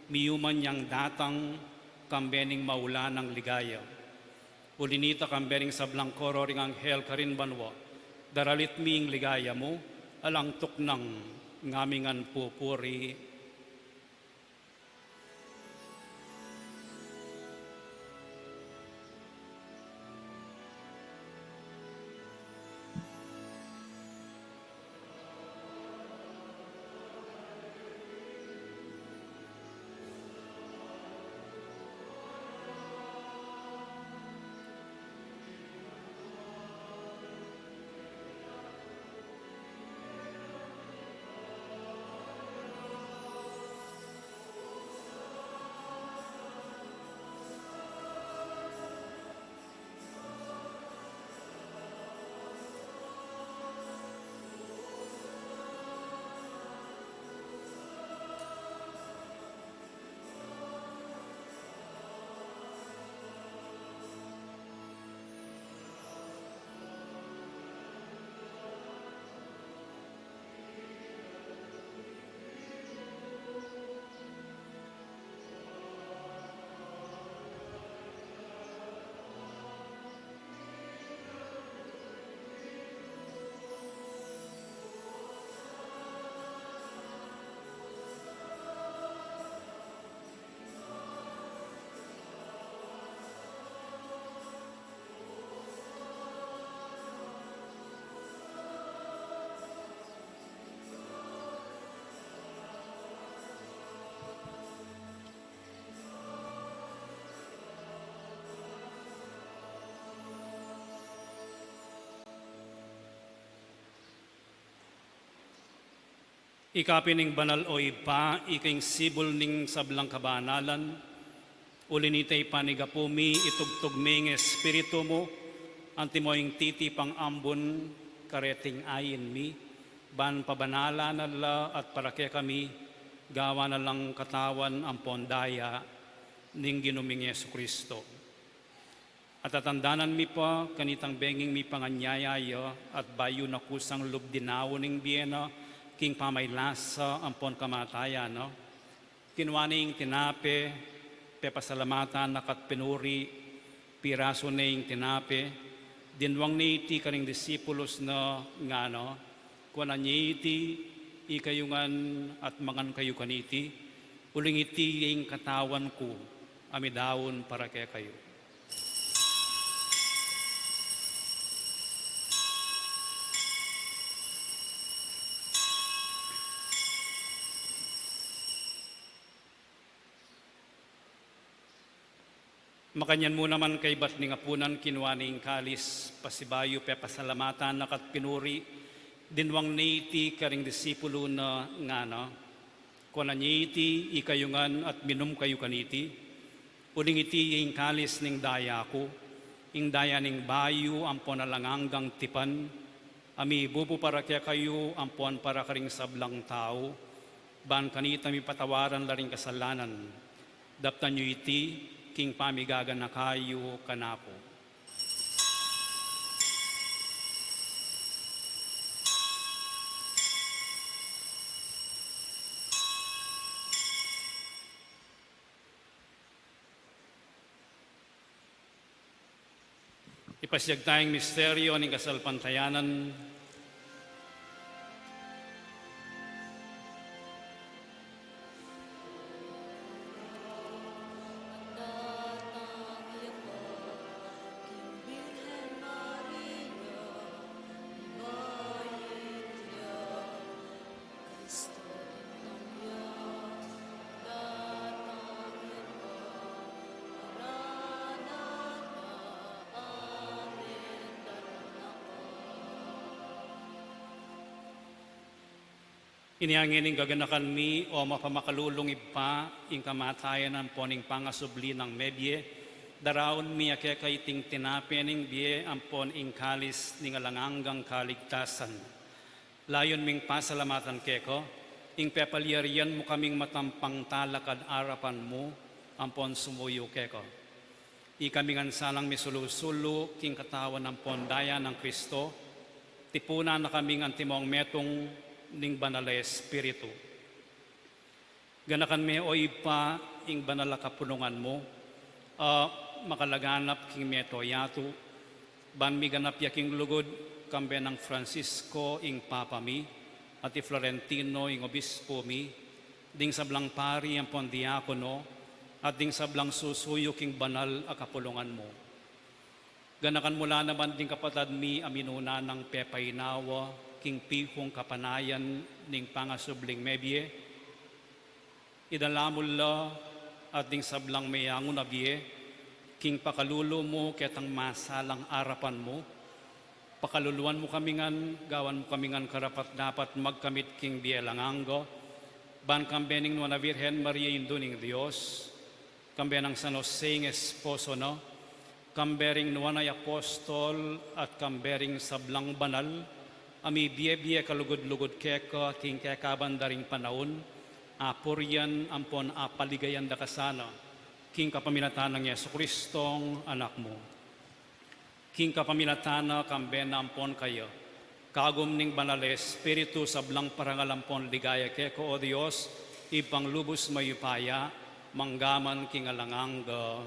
miyuman yang datang, kambe ning maulan a ligaya. Uli nita kambe ning sablang koro ring anghel karin banua, daralit mi ing ligaya mu, alang tuknang ngaming pupuri. Ika pin ing banal, o Ibpa, ika ing sibul ning sablang kabanalan. Uli nita, ipanigapu mi, itugtug me ing Espiritu mu, antimo ing titipang ambun kareting ain mi, ban pabanalan na la at para kekami, gawan na lang katawan ampon daya ning Ginu ming Jesucristo. At tatandanan mi pa kanitang benging mipanganyaya ya, at bayu na kusang lub dinaun ing bie na king pamaylasa ampon kamatayan na, kinua ne ing tinape, pepasalamatan na ka't pinuri, pirasu ne ing tinape, dinwang ne iti karing disipulus na, ngana, kuanan ye iti ikayu ngan at mangan kayu kaniti, uling iti ing katawan ku a midaun para kekayu. Makanyan mu naman kaybat ning apunan, kinua ne ing kalis, pasibayu pepasalamatan na ka't pinuri, dinwang ne iti karing disipulu na, ngana, kuanan ye iti ikayu ngan at minum kayu kaniti, uling iti ing kalis ning daya ku, ing daya ning bayu ampon alang anggang tipan, a mibubu para kekayu ampon para karing sablang tau, ban kanita mipatawaran la ring kasalanan. Daptan yu iti king pamigaganaka yu kanaku. Ipasiag taya ing misteryo ning kasalpantayanan. Inya ngening gaganakan mi, o mapamakalulung Ibpa, ing kamatayan ampon ing pangasubli nang mebie, daraun mi keka iting tinape ning bie ampon ing kalis ning alang anggang kaligtasan. Layun ming pasalamatan keka ing pepalyarian mu kaming matampang talakad arapan mu ampon sumuyu keka. Ikami ngan sanang misulu-sulu king katawan ampon daya nang Kristo, tipunan na kaming antimong metung ning Banal a Espiritu. Ganakan me, o Ibpa, ing banal a kapulungan mu, a makalaganap king mabilug a yatu, ban miganap ya king lugud, kambe nang Francisco ing Papa mi, at i Florentino ing Obispo mi, ding sablang pari ampon diakono, at ding sablang susuyu king banal a kapulungan mu. Ganakan mu la naman ding kapatad mi a minuna nang pepainawa king pihung kapanayan ning pangasubling mebie. Idala mu la at ding sablang meyangu na bie king pakalulu mu ketang masalang arapan mu. Pakaluluan mu kami ngan, gawan mu kami ngan karapat-dapat magkamit king bie alang angga, ban kambe ning Nuan a Virgen Maria, Indu ning Dios, kambe nang San Jose ing esposo na, kambe ring nuan a apostol, at kambe ring sablang banal a mibie-bie kalugud-lugud keka king kekaban da ring panaun, apurian ampon apaligayan da ka sana, king kapamilatan nang Jesucristong Anak mu. King kapamilatan na, kambe na ampon kaya, kagum ning Banal a Espiritu, sablang parangal ampon ligaya keka, o Dios, Ibpang lubus mayupaya, mangga man king alang angga.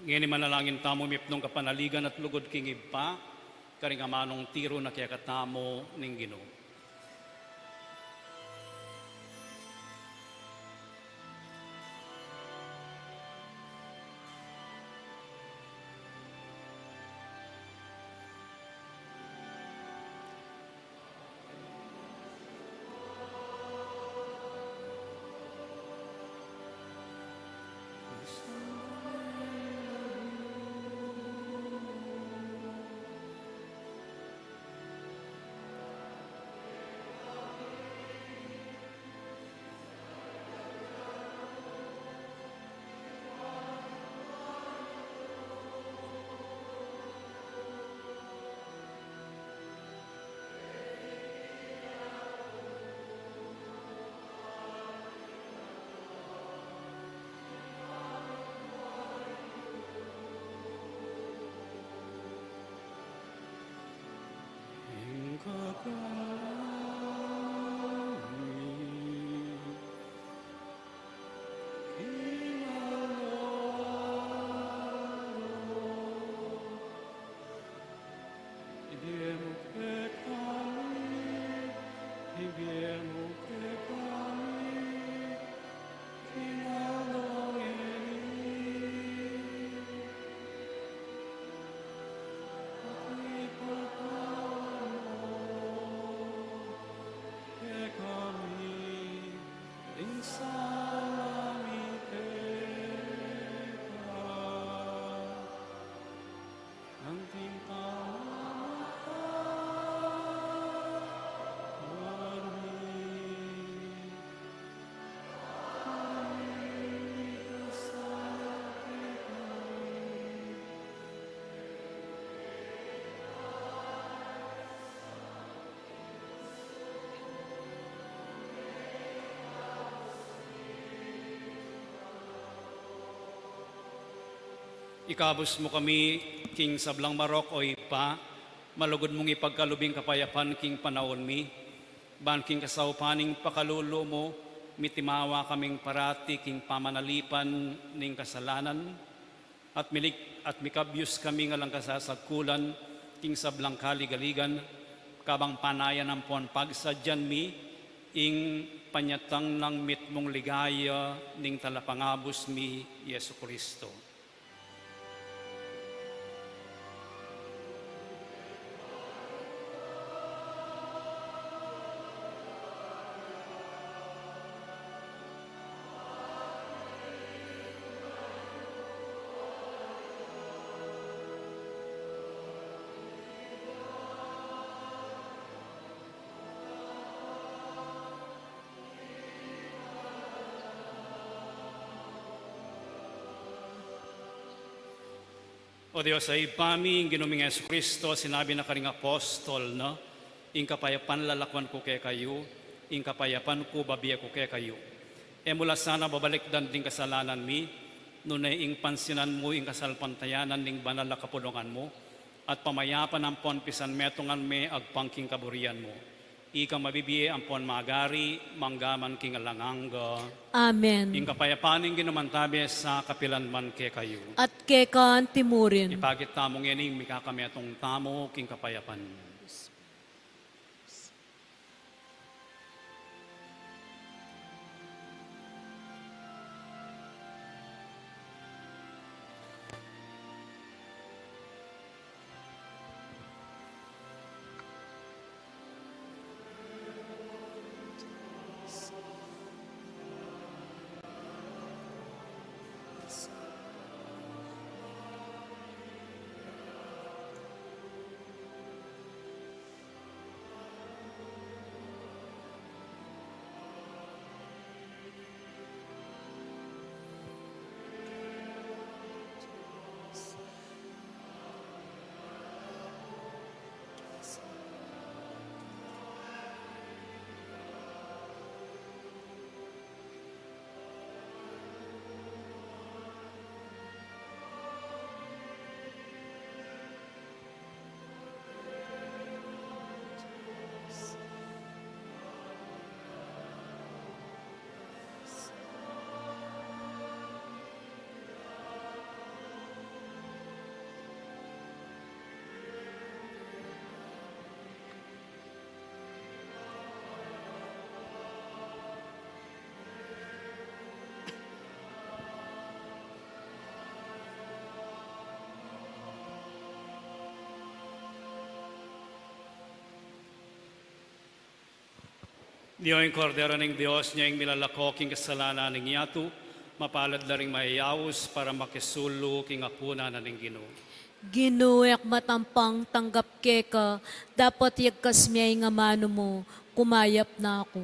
Ngeni manalangin tamu mipnung kapanaligan at lugud king Ibpa, karing amanung tiru na kekatamu ning Ginu. Ikabus mu kami king sablang marok, o Ibpa, malugud mung ipagkalub ing kapayapan king panaun mi, ban king kasaupan ning pakalulu mu, mitimawa kaming parati king pamanalipan ning kasalanan, at milig-, at mikabyus kami ngan lang kasasagkulan king sablang kaligaligan, kabang panayan ampon pagsadyan mi ing panyatang nang mitmung ligaya ning Talapangabus mi, Jesucristo. O Dios a Ibpa mi, ing Ginu ming Jesucristo, sinabi na karing apostol na, "Ing kapayapan lalakuan ku kekayu, ing kapayapan ku bibie ku kekayu." E mu la sana babalikdan ding kasalanan mi, nune ing pansinan mu ing kasalpantayanan ning banal a kapulungan mu, at pamayapan ampon pisanmetungan me agpang king kaburian mu. Ika mabibie ampon magari, mangga man king alang angga. Amen. Ing kapayapan ning Ginu mantabe sa kapilan man kekayu. At keka anti murin. Ipakit tamu ngeni ing mikakametung tamu king kapayapan. Nyo ing Kordero ning Dios, nyo ing milalako king kasalanan ning yatu, mapalad la ring mayayaus para makisulu king apunan na ning Ginu. Ginu, e ku matampang tanggap keka, dapot yagkas me ing amanu mu, kumayap na ku.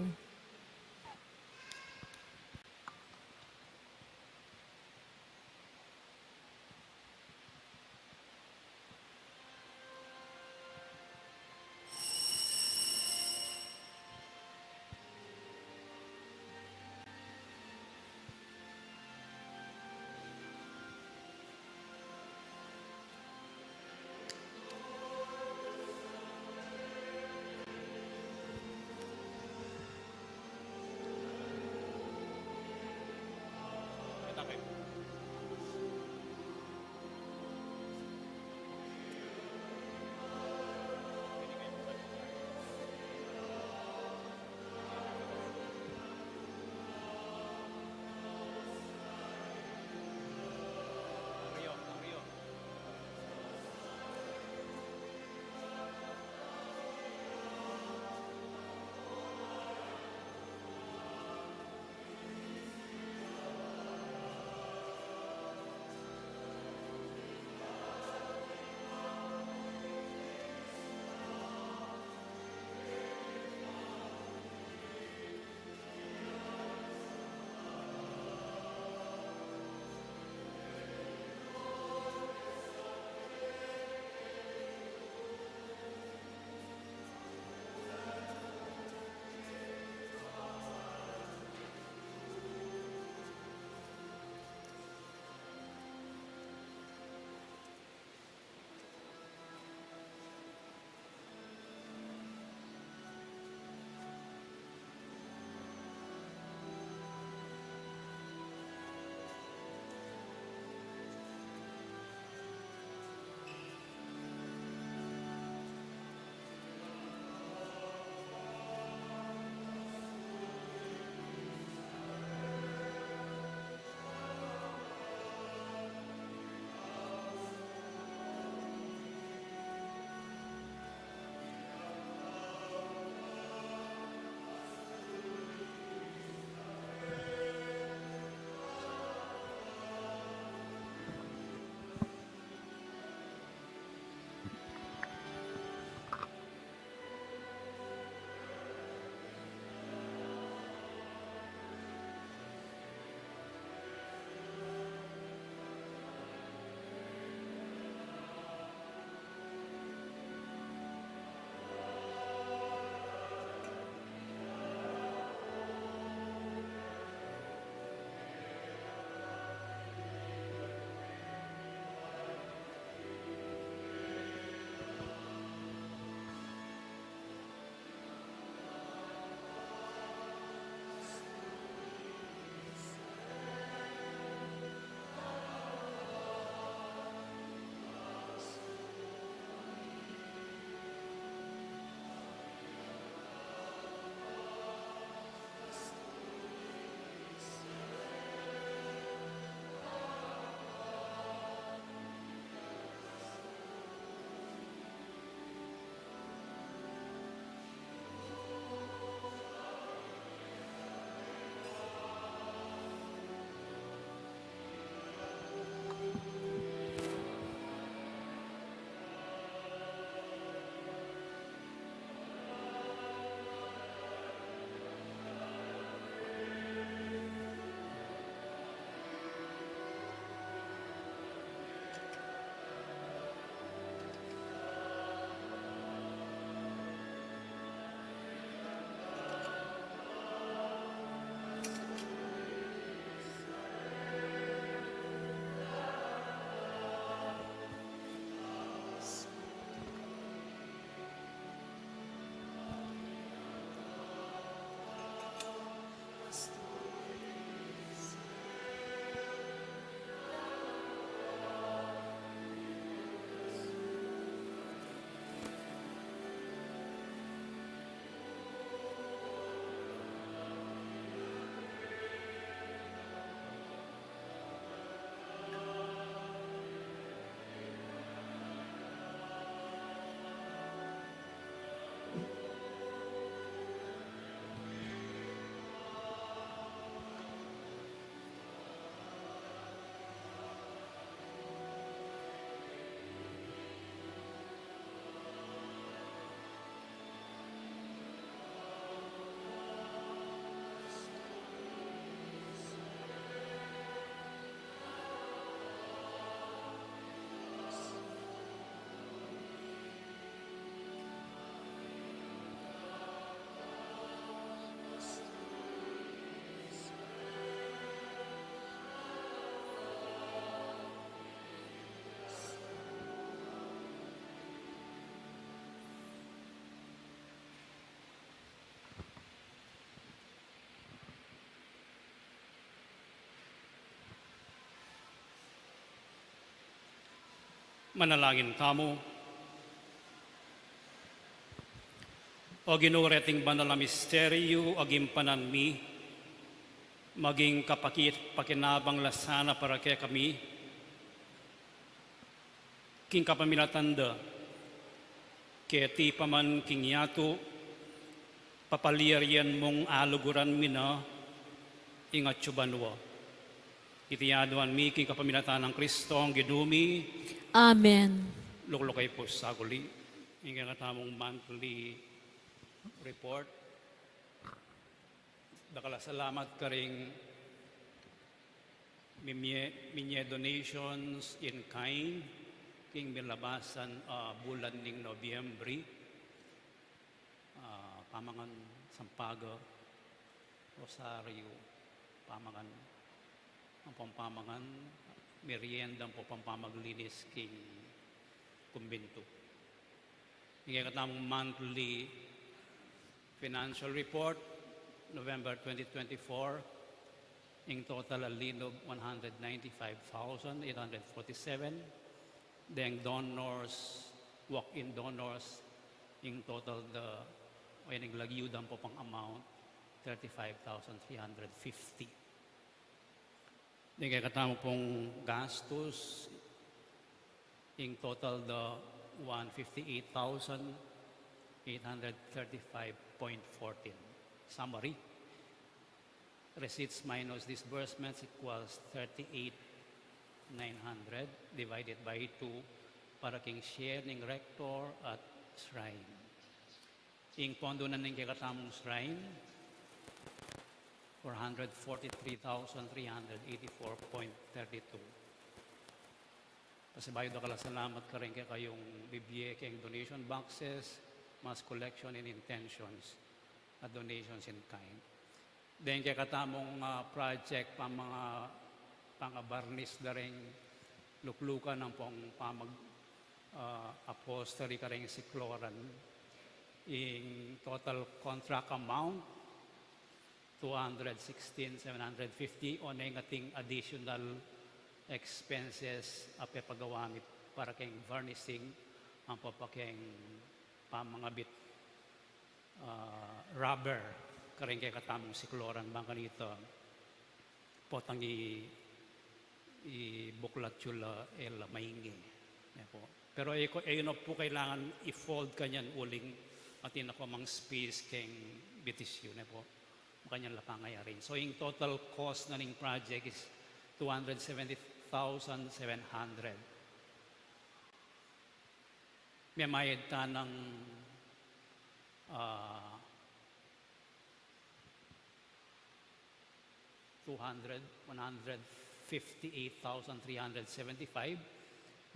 Manalangin tamu. O Ginu, reting banal a misteryu a gimpanan mi, maging kapakit-, pakinabang la sana para kekami, king kapamilatan da, keti pa man king yatu, papalyarian mung aluguran mi na ing atyu banua. Iti aduan mi king kapamilatan nang Kristong Ginu mi. Amen. Lukluk kayu pu sa guli. Ing kekatamung monthly report. Dakal a salamat karing mimie, minie donations in kind king milabasan a bulan ning Nobyembre. Ah, pamangan Sampaga, Rosario, pamangan, ampong pamangan merienda, ampong pampamaglinis king kumbintu. Ing kekatamung monthly financial report, November twenty twenty-four, ing total a linub one hundred ninety-five thousand eight hundred forty-seven, deng donors, walk-in donors, ing total da, o ing lagyu da ampong amount, thirty-five thousand three hundred fifty. Deng kekatamu pung gastus, ing total da one fifty-eight thousand eight hundred thirty-five point fourteen. Summary, receipts minus disbursements equals thirty-eight nine hundred divided by two para king share ning rector at shrine. Ing pondo na ning kekatamung shrine, four hundred forty-three thousand three hundred eighty-four point thirty-two. Pasibayu dakal a salamat karing kekayung bibie keng donation boxes, mass collection in intentions, at donations in kind. Deng kekatamung, ah, project pamanga-, pangabarnis da ring luklukan ampong pamag-, ah, upholstery karing sikloran, ing total contract amount, two hundred sixteen seven hundred fifty, o neng ating additional expenses a pepagawa mi para keng varnishing, ampo pa keng pamangabit, ah, rubber karing kekatamung sikloran, bang kanita potang i-, ibuklat yu la e la mainge. Ne pu. Pero e ku, e yu na pu kailangan i-fold kanyan uling atin na ku mang space keng bitis yu, ne pu. Makanyan la pangayarin. So, ing total cost na ning project is two hundred seventy thousand seven hundred. Memayad ta nang, ah, two hundred, one hundred fifty-eight thousand three hundred seventy-five,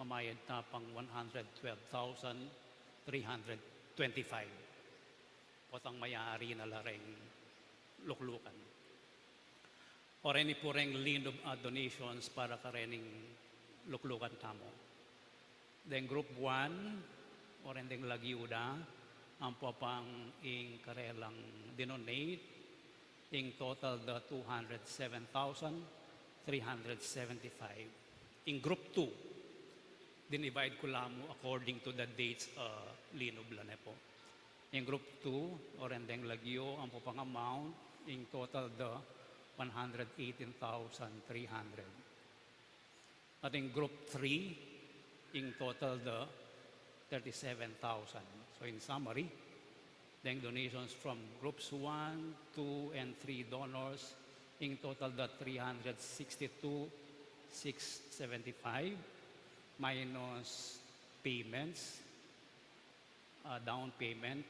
mamayad ta pang one hundred twelve thousand three hundred twenty-five. Potang mayari na la reng luklukan. O reni pu reng linub a donations para karening luklukan tamu. Deng group one, o ren deng lagyu da, ampo pang ing karelang dinonate, ing total da two hundred seven thousand three hundred seventy-five. Ing group two, dinivide ku la mu according to the dates, uh, linub la ne pu. Ing group two, o ren deng lagyu, ampo pang amount, ing total da one hundred eighteen thousand three hundred. At ing group three, ing total da thirty-seven thousand. So in summary, deng donations from groups one, two, and three donors, ing total da three hundred sixty-two six seventy-five, minus payments, uh, down payment,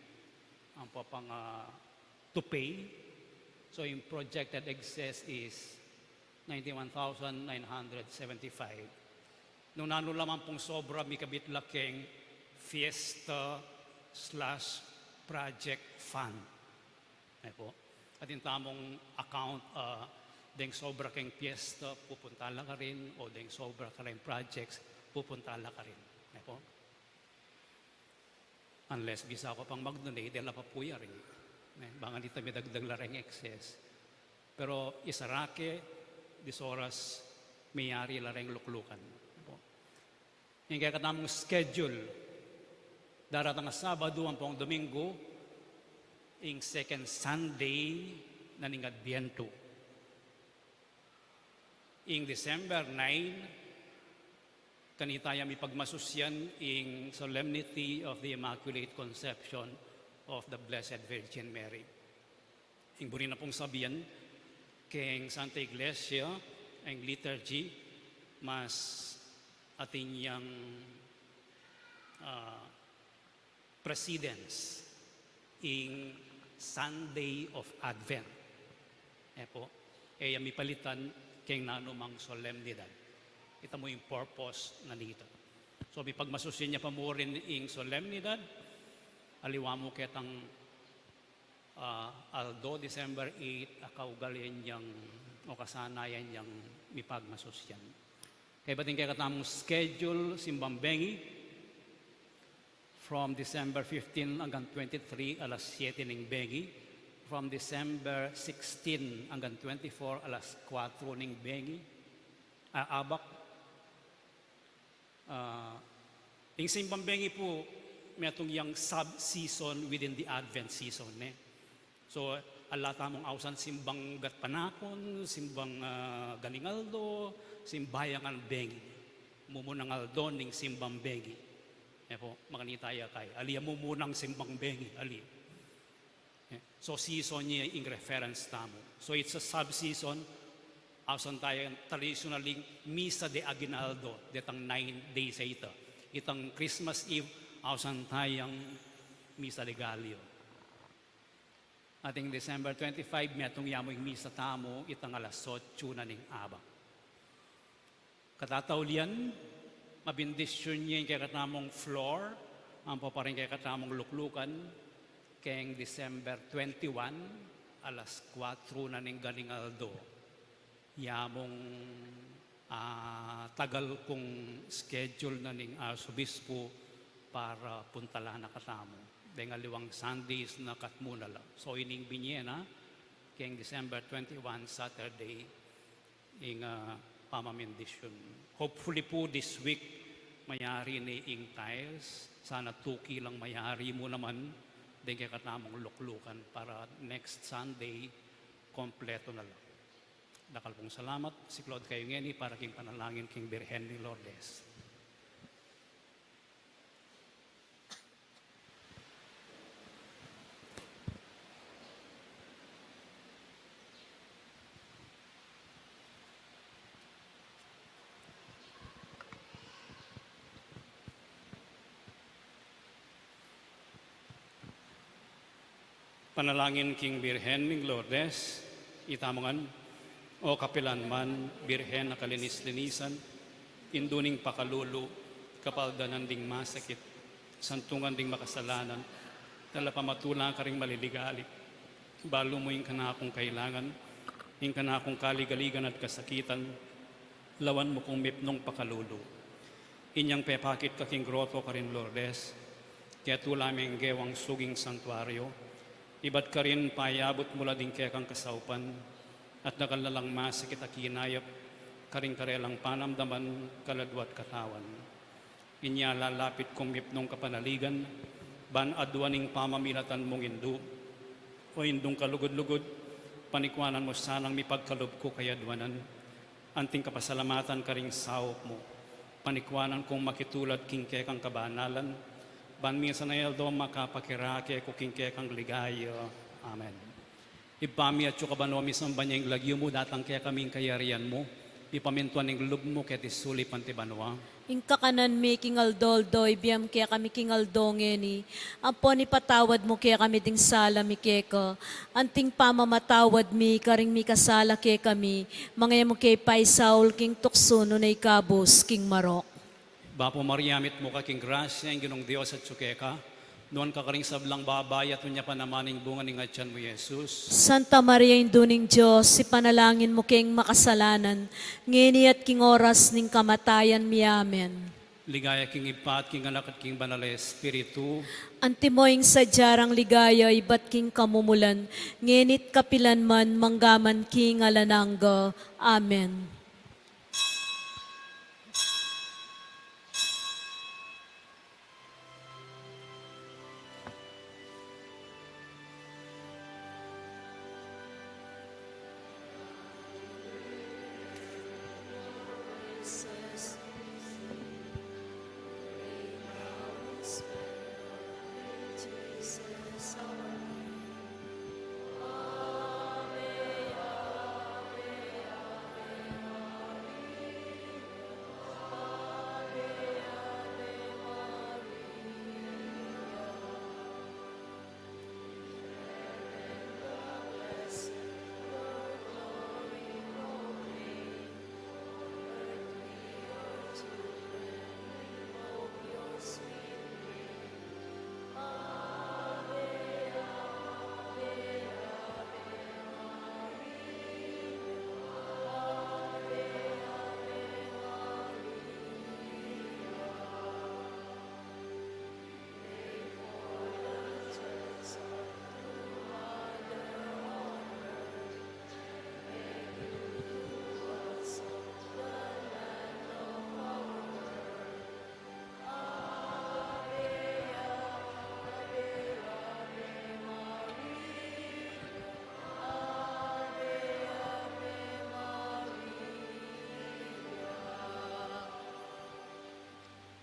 ampo pang, uh, to pay. So, ing projected excess is ninety-one thousand nine hundred seventy-five. Nung nanu la man pung sobra, mikabit la keng fiesta slash project fund. Ne pu. Atin tamung account, uh, deng sobra keng fiesta, pupunta la karin, o deng sobra kareng projects, pupunta la karin. Ne pu. Unless bisa ku pang mag-donate, e la pa pu yari. Ne, bang kanita midagdag la reng excess. Pero isara ke, disoras miyari la reng luklukan. Apo. Ing kekatamung schedule, daratang a Sabadu ampong Domingo, ing second Sunday na ning Adbientu. Ing December nine, kanita ya mipagmasusyan ing Solemnity of the Immaculate Conception of the Blessed Virgin Mary. Ing buri na pung sabian, keng Santa Iglesia, ing liturgy, mas atin yang, ah, precedence ing Sunday of Advent. E pu, e ya mipalitan keng nanumang solemnidad. Ita mu ing purpose na nita. So, mipagmasusyan ya pa mu rin ing solemnidad, aliwa mu ketang, ah, aldo, December eight, a kaugalian yang, o kasanayan yang mipagmasusyan. Kaybat ing kekatamung schedule, simbang bengi, from December fifteen anggang twenty-three, alas siete ning bengi. From December sixteen anggang twenty-four, alas kuatro ning bengi. Ah, abak. Ah, ing simbang bengi pu, metung yang sub-season within the Advent season, ne? So, ala tamung ausan simbang gatpanakun, simbang, ah, galingaldo, simbayangan bengi. Mumunang aldo ning simbang bengi. E pu, makanita ya kay, ali ya mumunang simbang bengi, ali. E, so, season ya ing reference tamu. So, it's a sub-season. Ausan taya tradisyonal ing Misa de Aguinaldo, detang nine days a ita. Itang Christmas Eve, ausan tayang Misa de Gallo. At ing December twenty-five, metung ya mu ing misa tamu, itang alas otso na ning abak. Katataulian, mabindisyun ya ing kekatamung floor, ampo pa ring kekatamung luklukan, keng December twenty-one, alas kuatro na ning galingaldo. Ya mung, ah, tagal kung schedule na ning Arsobispo para puntalan na katamu. Deng aliwang Sundays na katmu na la. So, ining binye na, keng December twenty-one, Saturday, ing, ah, pamamindisyon. Hopefully pu, this week, mayari ne ing tiles. Sana tuki lang mayari mu naman, deng kekatamung luklukan para next Sunday, kompleto na la. Dakal pung salamat, siklaud kayu ngeni para king panalangin king Birhen ning Lourdes. Panalangin king Birhen ning Lourdes, itamu ngan, o kapilan man, Birhen a kalinis-linisan, indu ning pakalulu, kapaldanan ding masakit, santungan ding makasalanan, talapamatula karing maliligali, balu mu ing kanakung kailangan, ing kanakung kaligaligan at kasakitan, lawan mu kung mipnung pakalulu. Inyang pepakit ka king groto karin Lourdes, ketula meng gewang suging santuario, ibat karin payabut mu la ding kekang kasaupan, at dakal na lang masakit a kinayap, karing karelang panamdaman, kaladua at katawan. Inya lalapit kung mipnung kapanaligan, ban aduan ing pamamilatan mung indu, o indung kalugud-lugud, panikuanan mu sanang mipagkalub ku kayaduanan, anting kapasalamatan karing saup mu, panikuanan kung makitulad king kekang kabanalan, ban misan a aldo makapakirake ku king kekang ligaya. Amen. Ibpa mi, atsu ka banua, misamban ya ing lagyu mu, datang kekami ing kayarian mu, mipamintuan ing lub mu keti sulip anti banua. Ing kakanan mi king aldo-aldo ibie mu kekami king aldo ngeni, ampon ipatawad mu kekami ding sala mi keka, anting pamamatawad mi karing mikasala kekami, manga e mu ke paisaul king tuksu nune ikabus king marok. Bapu Maria, mitmu ka king grasya, ing Ginung Dios atsu keka, nuan ka karing sablang babai, at nuan ya pa naman ing bunga ning atian mu, Jesus. Santa Maria, Indu ning Dios, ipanalangin mu keng makasalanan, ngeni at king oras ning kamatayan mi. Amen. Ligaya king Ibpa, at king Anak, at king Banal a Espiritu. Antimo ing sadya rang ligaya ibat king kamumulan, ngeni at kapilan man, mangga man king alang angga. Amen.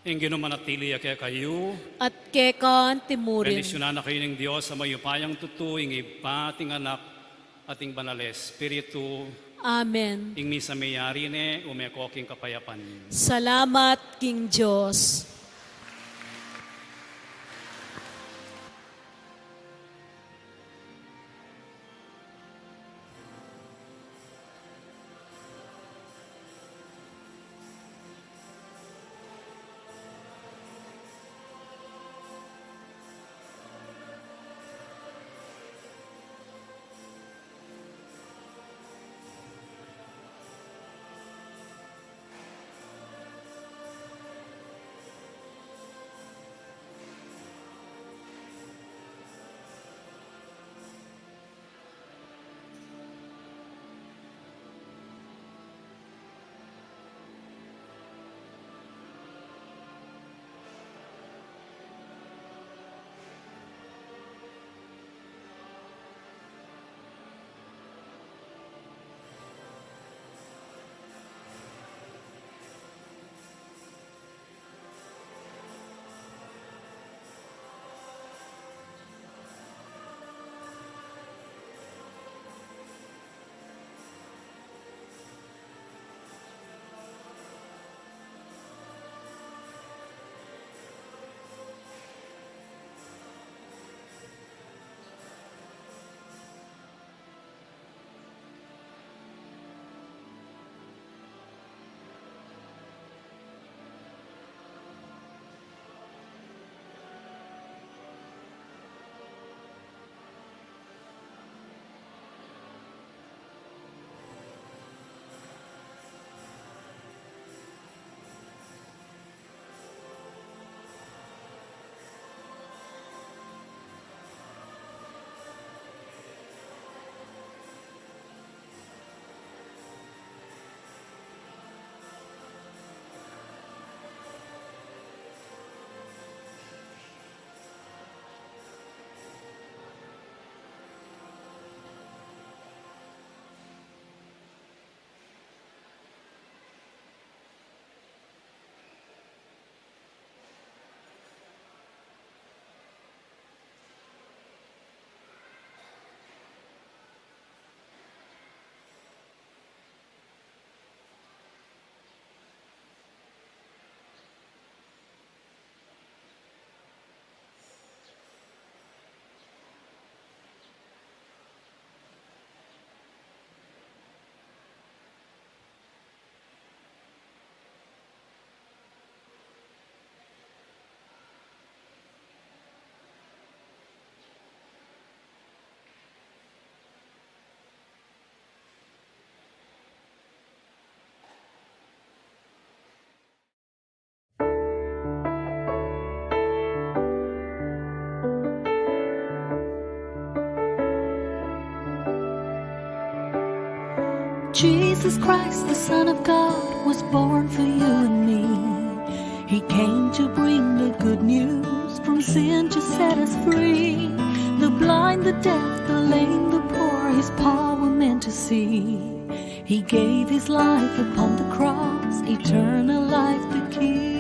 Ing Ginu manatili ya kekayu. At keka naman. Bendisyunan na kayu ning Dios a mayupayang tutu, ing Ibpa, at ing Anak, at ing Banal a Espiritu. Amen. Ing misa meyari ne, ume ko king kapayapan. Salamat king Dios. Jesus Christ, the Son of God, was born for you and me. He came to bring the good news, from sin to set us free. The blind, the deaf, the lame, the poor, his power meant to see. He gave his life upon the cross, eternal life the key.